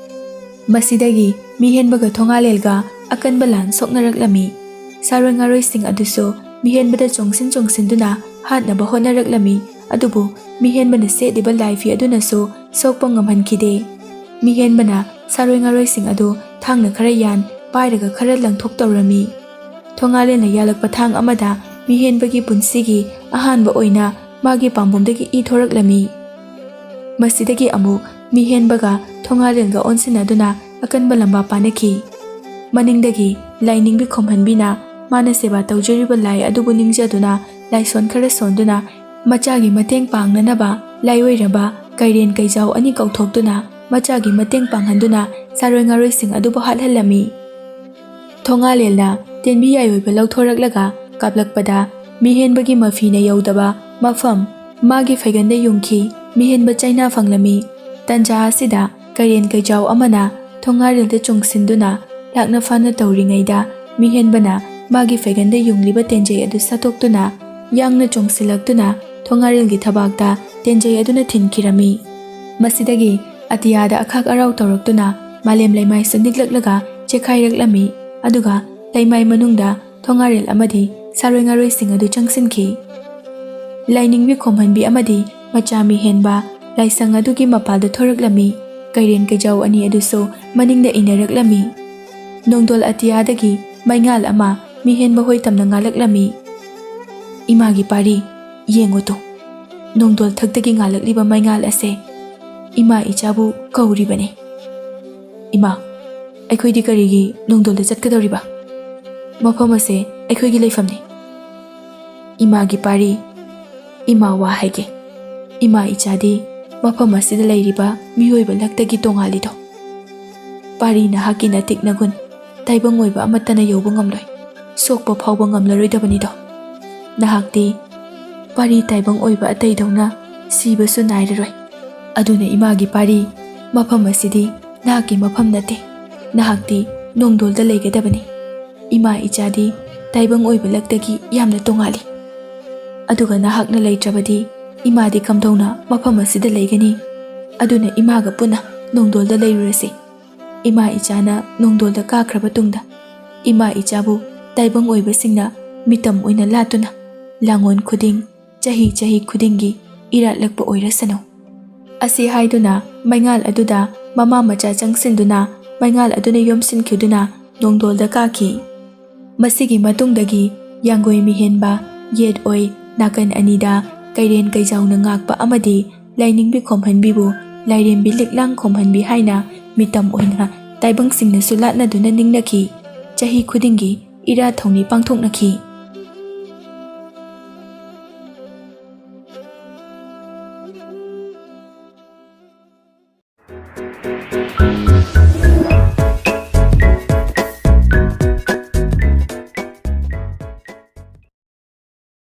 ꯃꯁꯤꯗꯒꯤ ꯃꯤꯍꯦꯟꯕꯒ ꯊꯣꯉꯥꯂꯦꯜꯒ ꯑꯀꯟꯕ ꯂꯥꯟ ꯁꯣꯛꯅꯔꯛꯂꯝꯃꯤ꯫ ꯁꯥꯔꯣꯏ ꯉꯥꯔꯣꯏꯁꯤꯡ ꯑꯗꯨꯁꯨ ꯃꯤꯍꯦꯟꯕꯗ ꯆꯣꯡꯁꯤꯟ ꯆꯣꯡꯁꯤꯟꯗꯨꯅ ꯍꯥꯠꯅꯕ ꯍꯣꯠꯅꯔꯛꯂꯝꯃꯤ, ꯑꯗꯨꯕꯨ ꯃꯤꯍꯦꯟꯕꯅ ꯁꯦꯠꯂꯤꯕ ꯂꯥꯏꯐꯤ ꯑꯗꯨꯅꯁꯨ ꯁꯣꯛꯄ ꯉꯝꯍꯟꯈꯤꯗꯦ꯫ ꯃꯤꯍꯦꯟꯕꯅ ꯁꯥꯔꯣꯏ ꯉꯥꯔꯣꯏꯁꯤꯡ ꯑꯗꯨ ꯊꯥꯡꯅ ꯈꯔ ꯌꯥꯟ, ꯄꯥꯏꯔꯒ ꯈꯔ ꯂꯪꯊꯣꯛ ꯇꯧꯔꯝꯃꯤ꯫ ꯊꯣꯉꯥꯂꯦꯜꯅ ꯌꯥꯜꯂꯛꯄ ꯊꯥꯡ ꯑꯃꯗ ꯃꯤꯍꯦꯟꯕꯒꯤ ꯄꯨꯟꯁꯤꯒꯤ ꯑꯍꯥꯟꯕ ꯑꯣꯏꯅ ꯃꯥꯒꯤ ꯄꯥꯝꯕꯣꯝꯗꯒꯤ ꯏ ꯊꯣꯔꯛꯂꯝꯃꯤ꯫ ꯃꯁꯤꯗꯒꯤ ꯑꯃꯨꯛ ꯃꯤꯍꯦꯟꯕꯒ ꯊꯣꯉꯥꯂꯦꯜꯒ ꯑꯣꯟꯁꯤꯟꯅꯗꯨꯅ ꯑꯀꯟꯕ ꯂꯝꯕꯥ ꯄꯥꯅꯈꯤ꯫ ꯃꯅꯤꯡꯗꯒꯤ ꯂꯥꯏꯅꯤꯡꯕꯤ ꯈꯣꯝꯍꯟꯕꯤꯅ ꯃꯥꯅ ꯁꯦꯕꯥ ꯇꯧꯖꯔꯤꯕ ꯂꯥꯏ ꯑꯗꯨꯕꯨ ꯅꯤꯡꯖꯗꯨꯅ ꯂꯥꯏꯁꯣꯟ ꯈꯔ ꯁꯣꯟꯗꯨꯅ ꯃꯆꯥꯒꯤ ꯃꯇꯦꯡ ꯄꯥꯡꯅꯅꯕ ꯂꯥꯏꯑꯣꯏꯔꯕ ꯀꯩꯔꯦꯟ ꯀꯩꯖꯥꯎ ꯑꯅꯤ ꯀꯧꯊꯣꯛꯇꯨꯅ ꯃꯆꯥꯒꯤ ꯃꯇꯦꯡ ꯄꯥꯡꯍꯟꯗꯨꯅ ꯁꯥꯔꯣꯏ ꯉꯥꯔꯣꯏꯁꯤꯡ ꯑꯗꯨꯕꯨ ꯍꯥꯠꯍꯜꯂꯝꯃꯤ꯫ ꯊꯣꯉꯥꯂꯦꯜꯅ ꯇꯦꯟꯕꯤ ꯌꯥꯏꯑꯣꯏꯕ ꯂꯧꯊꯣꯔꯛꯂꯒ ꯀꯥꯞꯂꯛꯄꯗ ꯃꯤꯍꯦꯟꯕꯒꯤ ꯃꯐꯤꯅ ꯌꯧꯗꯕ ꯃꯐꯝ ꯃꯥꯒꯤ ꯐꯩꯒꯟꯗ ꯌꯨꯡꯈꯤ꯫ ꯃꯤꯍꯦꯟꯕ ꯆꯩꯅꯥ ꯐꯪꯂꯝꯃꯤ꯫ ꯇꯟꯖꯥ ꯑꯁꯤꯗ ꯀꯩꯔꯦꯟ ꯀꯩꯖꯥꯎ ꯑꯃꯅ ꯊꯣꯡꯉꯥꯔꯤꯜꯗ ꯆꯣꯡꯁꯤꯟꯗꯨꯅ ꯂꯥꯛꯅ ꯐꯥꯅ ꯇꯧꯔꯤꯉꯩꯗ, ꯃꯤꯍꯦꯟꯕꯅ ꯃꯥꯒꯤ ꯐꯩꯒꯟꯗ ꯌꯨꯡꯂꯤꯕ ꯇꯦꯟꯖꯩ ꯑꯗꯨ ꯁꯠꯇꯣꯛꯇꯨꯅ ꯌꯥꯡꯅ ꯆꯣꯡꯁꯤꯜꯂꯛꯇꯨꯅ ꯊꯣꯡꯉꯥꯔꯤꯜꯒꯤ ꯊꯕꯥꯛꯇ ꯇꯦꯟꯖꯩ ꯑꯗꯨꯅ ꯊꯤꯟꯈꯤꯔꯝꯃꯤ꯫ ꯃꯁꯤꯗꯒꯤ ꯑꯇꯤꯌꯥꯗ ꯑꯈꯥꯛ ꯑꯔꯥꯎ ꯇꯧꯔꯛꯇꯨꯅ ꯃꯥꯂꯦꯝ ꯂꯩꯃꯥꯏꯁꯨ ꯅꯤꯛꯂꯛꯂꯒ ꯆꯦꯈꯥꯏꯔꯛꯂꯝꯃꯤ꯫ ꯑꯗꯨꯒ ꯂꯩꯃꯥꯏ ꯃꯅꯨꯡꯗ ꯊꯣꯡꯉꯥꯔꯦꯜ ꯑꯃꯗꯤ ꯁꯥꯔꯣꯏ ꯉꯥꯔꯣꯏꯁꯤꯡ ꯑꯗꯨ ꯆꯪꯁꯤꯟꯈꯤ꯫ ꯂꯥꯏꯅꯤꯡꯕꯤ ꯈꯣꯝꯍꯟꯕꯤ ꯑꯃꯗꯤ ꯃꯆꯥ ꯃꯤꯍꯦꯟꯕ ꯂꯥꯏꯁꯪ ꯑꯗꯨꯒꯤ ꯃꯄꯥꯜꯗ ꯊꯣꯔꯛꯂꯝꯃꯤ꯫ ꯀꯩꯔꯦꯟ ꯀꯩꯖꯥꯎ ꯑꯅꯤ ꯑꯗꯨꯁꯨ ꯃꯅꯤꯡꯗ ꯏꯟꯅꯔꯛꯂꯝꯃꯤ꯫ ꯅꯣꯡꯗꯣꯜ ꯑꯇꯤꯌꯥꯗꯒꯤ ꯃꯩꯉꯥꯜ ꯑꯃ ꯃꯤꯍꯦꯟꯕ ꯍꯣꯏ ꯇꯝꯅ ꯉꯥꯜꯂꯛꯂꯝꯃꯤ꯫ "ꯏꯃꯥꯒꯤ ꯄꯥꯔꯤ, ꯌꯦꯡꯉꯨ ꯇꯨ꯫ ꯅꯣꯡꯗꯣꯜ ꯊꯛꯇꯒꯤ ꯉꯥꯜꯂꯛꯂꯤꯕ ꯃꯩꯉꯥꯜ ꯑꯁꯦ ꯏꯃꯥ ꯏꯆꯥꯕꯨ ꯀꯧꯔꯤꯕꯅꯤ꯫ ꯏꯃꯥ, ꯑꯩꯈꯣꯏꯗꯤ ꯀꯔꯤꯒꯤ ꯅꯣꯡꯗꯣꯜꯗ ꯆꯠꯀꯗꯧꯔꯤꯕ? ꯃꯐꯝ ꯑꯁꯦ ꯑꯩꯈꯣꯏꯒꯤ ꯂꯩꯐꯝꯅꯤ꯫ ꯏꯃꯥꯒꯤ ꯄꯥꯔꯤ, ꯏꯃꯥ ꯋꯥ ꯍꯥꯏꯒꯦ꯫ ꯏꯃꯥ ꯏꯆꯥꯗꯤ ꯃꯐꯝ ꯑꯁꯤꯗ ꯂꯩꯔꯤꯕ ꯃꯤꯑꯣꯏꯕ ꯂꯛꯇꯒꯤ ꯇꯣꯉꯥꯜꯂꯤꯗꯣ꯫ ꯄꯥꯔꯤ ꯅꯍꯥꯛꯀꯤ ꯅꯇꯤꯛ ꯅꯒꯨꯟ ꯇꯥꯏꯕꯪ ꯑꯣꯏꯕ ꯑꯃꯠꯇꯅ ꯌꯧꯕ ꯉꯝꯂꯣꯏ, ꯁꯣꯛꯄ ꯐꯥꯎꯕ ꯉꯝꯂꯔꯣꯏꯗꯕꯅꯤꯗꯣ꯫ ꯅꯍꯥꯛꯇꯤ ꯄꯥꯔꯤ ꯇꯥꯏꯕꯪ ꯑꯣꯏꯕ ꯑꯇꯩꯗꯧꯅ ꯁꯤꯕꯁꯨ ꯅꯥꯏꯔꯔꯣꯏ꯫ ꯑꯗꯨꯅ ꯏꯃꯥꯒꯤ ꯄꯥꯔꯤ, ꯃꯐꯝ ꯑꯁꯤꯗꯤ ꯅꯍꯥꯛꯀꯤ ꯃꯐꯝ ꯅꯠꯇꯦ꯫ ꯅꯍꯥꯛꯇꯤ ꯅꯣꯡꯗꯣꯜꯗ ꯂꯩꯒꯗꯕꯅꯤ꯫ ꯏꯃꯥ ꯏꯆꯥꯗꯤ ꯇꯥꯏꯕꯪ ꯑꯣꯏꯕ ꯂꯛꯇꯒꯤ ꯌꯥꯝꯅ ꯇꯣꯉꯥꯜꯂꯤ꯫ ꯑꯗꯨꯒ ꯅꯍꯥꯛꯅ ꯂꯩꯇ꯭ꯔꯕꯗꯤ ꯏꯃꯥꯗꯤ ꯀꯝꯗꯧꯅ ꯃꯐꯝ ꯑꯁꯤꯗ ꯂꯩꯒꯅꯤ? ꯑꯗꯨꯅ ꯏꯃꯥꯒ ꯄꯨꯟꯅ ꯅꯣꯡꯗꯣꯜꯗ ꯂꯩꯔꯨꯔꯁꯤ꯫ ꯏꯃꯥ ꯏꯆꯥꯅ ꯅꯣꯡꯗꯣꯜꯗ ꯀꯥꯈ꯭ꯔꯕ ꯇꯨꯡꯗ ꯏꯃꯥ ꯏꯆꯥꯕꯨ ꯇꯥꯏꯕꯪ ꯑꯣꯏꯕꯁꯤꯡꯅ ꯃꯤꯇꯝ ꯑꯣꯏꯅ ꯂꯥꯠꯇꯨꯅ ꯂꯥꯡꯑꯣꯟ ꯈꯨꯗꯤꯡ, ꯆꯍꯤ ꯆꯍꯤ ꯈꯨꯗꯤꯡꯒꯤ ꯏꯔꯥꯠꯂꯛꯄ ꯑꯣꯏꯔꯁꯅꯨ"꯫ ꯑꯁꯤ ꯍꯥꯏꯗꯨꯅ ꯃꯩꯉꯥꯜ ꯑꯗꯨꯗ ꯃꯃꯥ ꯃꯆꯥ ꯆꯪꯁꯤꯟꯗꯨꯅ ꯃꯩꯉꯥꯜ ꯑꯗꯨꯅ ꯌꯣꯝꯁꯤꯟꯈꯤꯗꯨꯅ ꯅꯣꯡꯗꯣꯜꯗ ꯀꯥꯈꯤ꯫ ꯃꯁꯤꯒꯤ ꯃꯇꯨꯡꯗꯒꯤ ꯌꯥꯡꯒꯣꯏ ꯃꯤꯍꯦꯟꯕ, ꯌꯦꯠ ꯑꯣꯏ ꯅꯥꯀꯟ ꯑꯅꯤꯗ ꯀꯩꯔꯦꯟ ꯀꯩꯖꯥꯎꯅ ꯉꯥꯛꯄ ꯑꯃꯗꯤ ꯂꯥꯏꯅꯤꯡꯕꯤ ꯈꯣꯝꯍꯟꯕꯤꯕꯨ ꯂꯥꯏꯔꯦꯝꯕꯤ ꯂꯤꯛꯂꯥꯡ ꯈꯣꯝꯍꯟꯕꯤ ꯍꯥꯏꯅ ꯃꯤꯇꯝ ꯑꯣꯏꯅ ꯇꯥꯏꯕꯪꯁꯤꯡꯅꯁꯨ ꯂꯥꯠꯅꯗꯨꯅ ꯅꯤꯡꯅꯈꯤ꯫ ꯆꯍꯤ ꯈꯨꯗꯤꯡꯒꯤ ꯏꯔꯥꯠ ꯊꯧꯅꯤ ꯄꯥꯡꯊꯣꯛꯅꯈꯤ꯫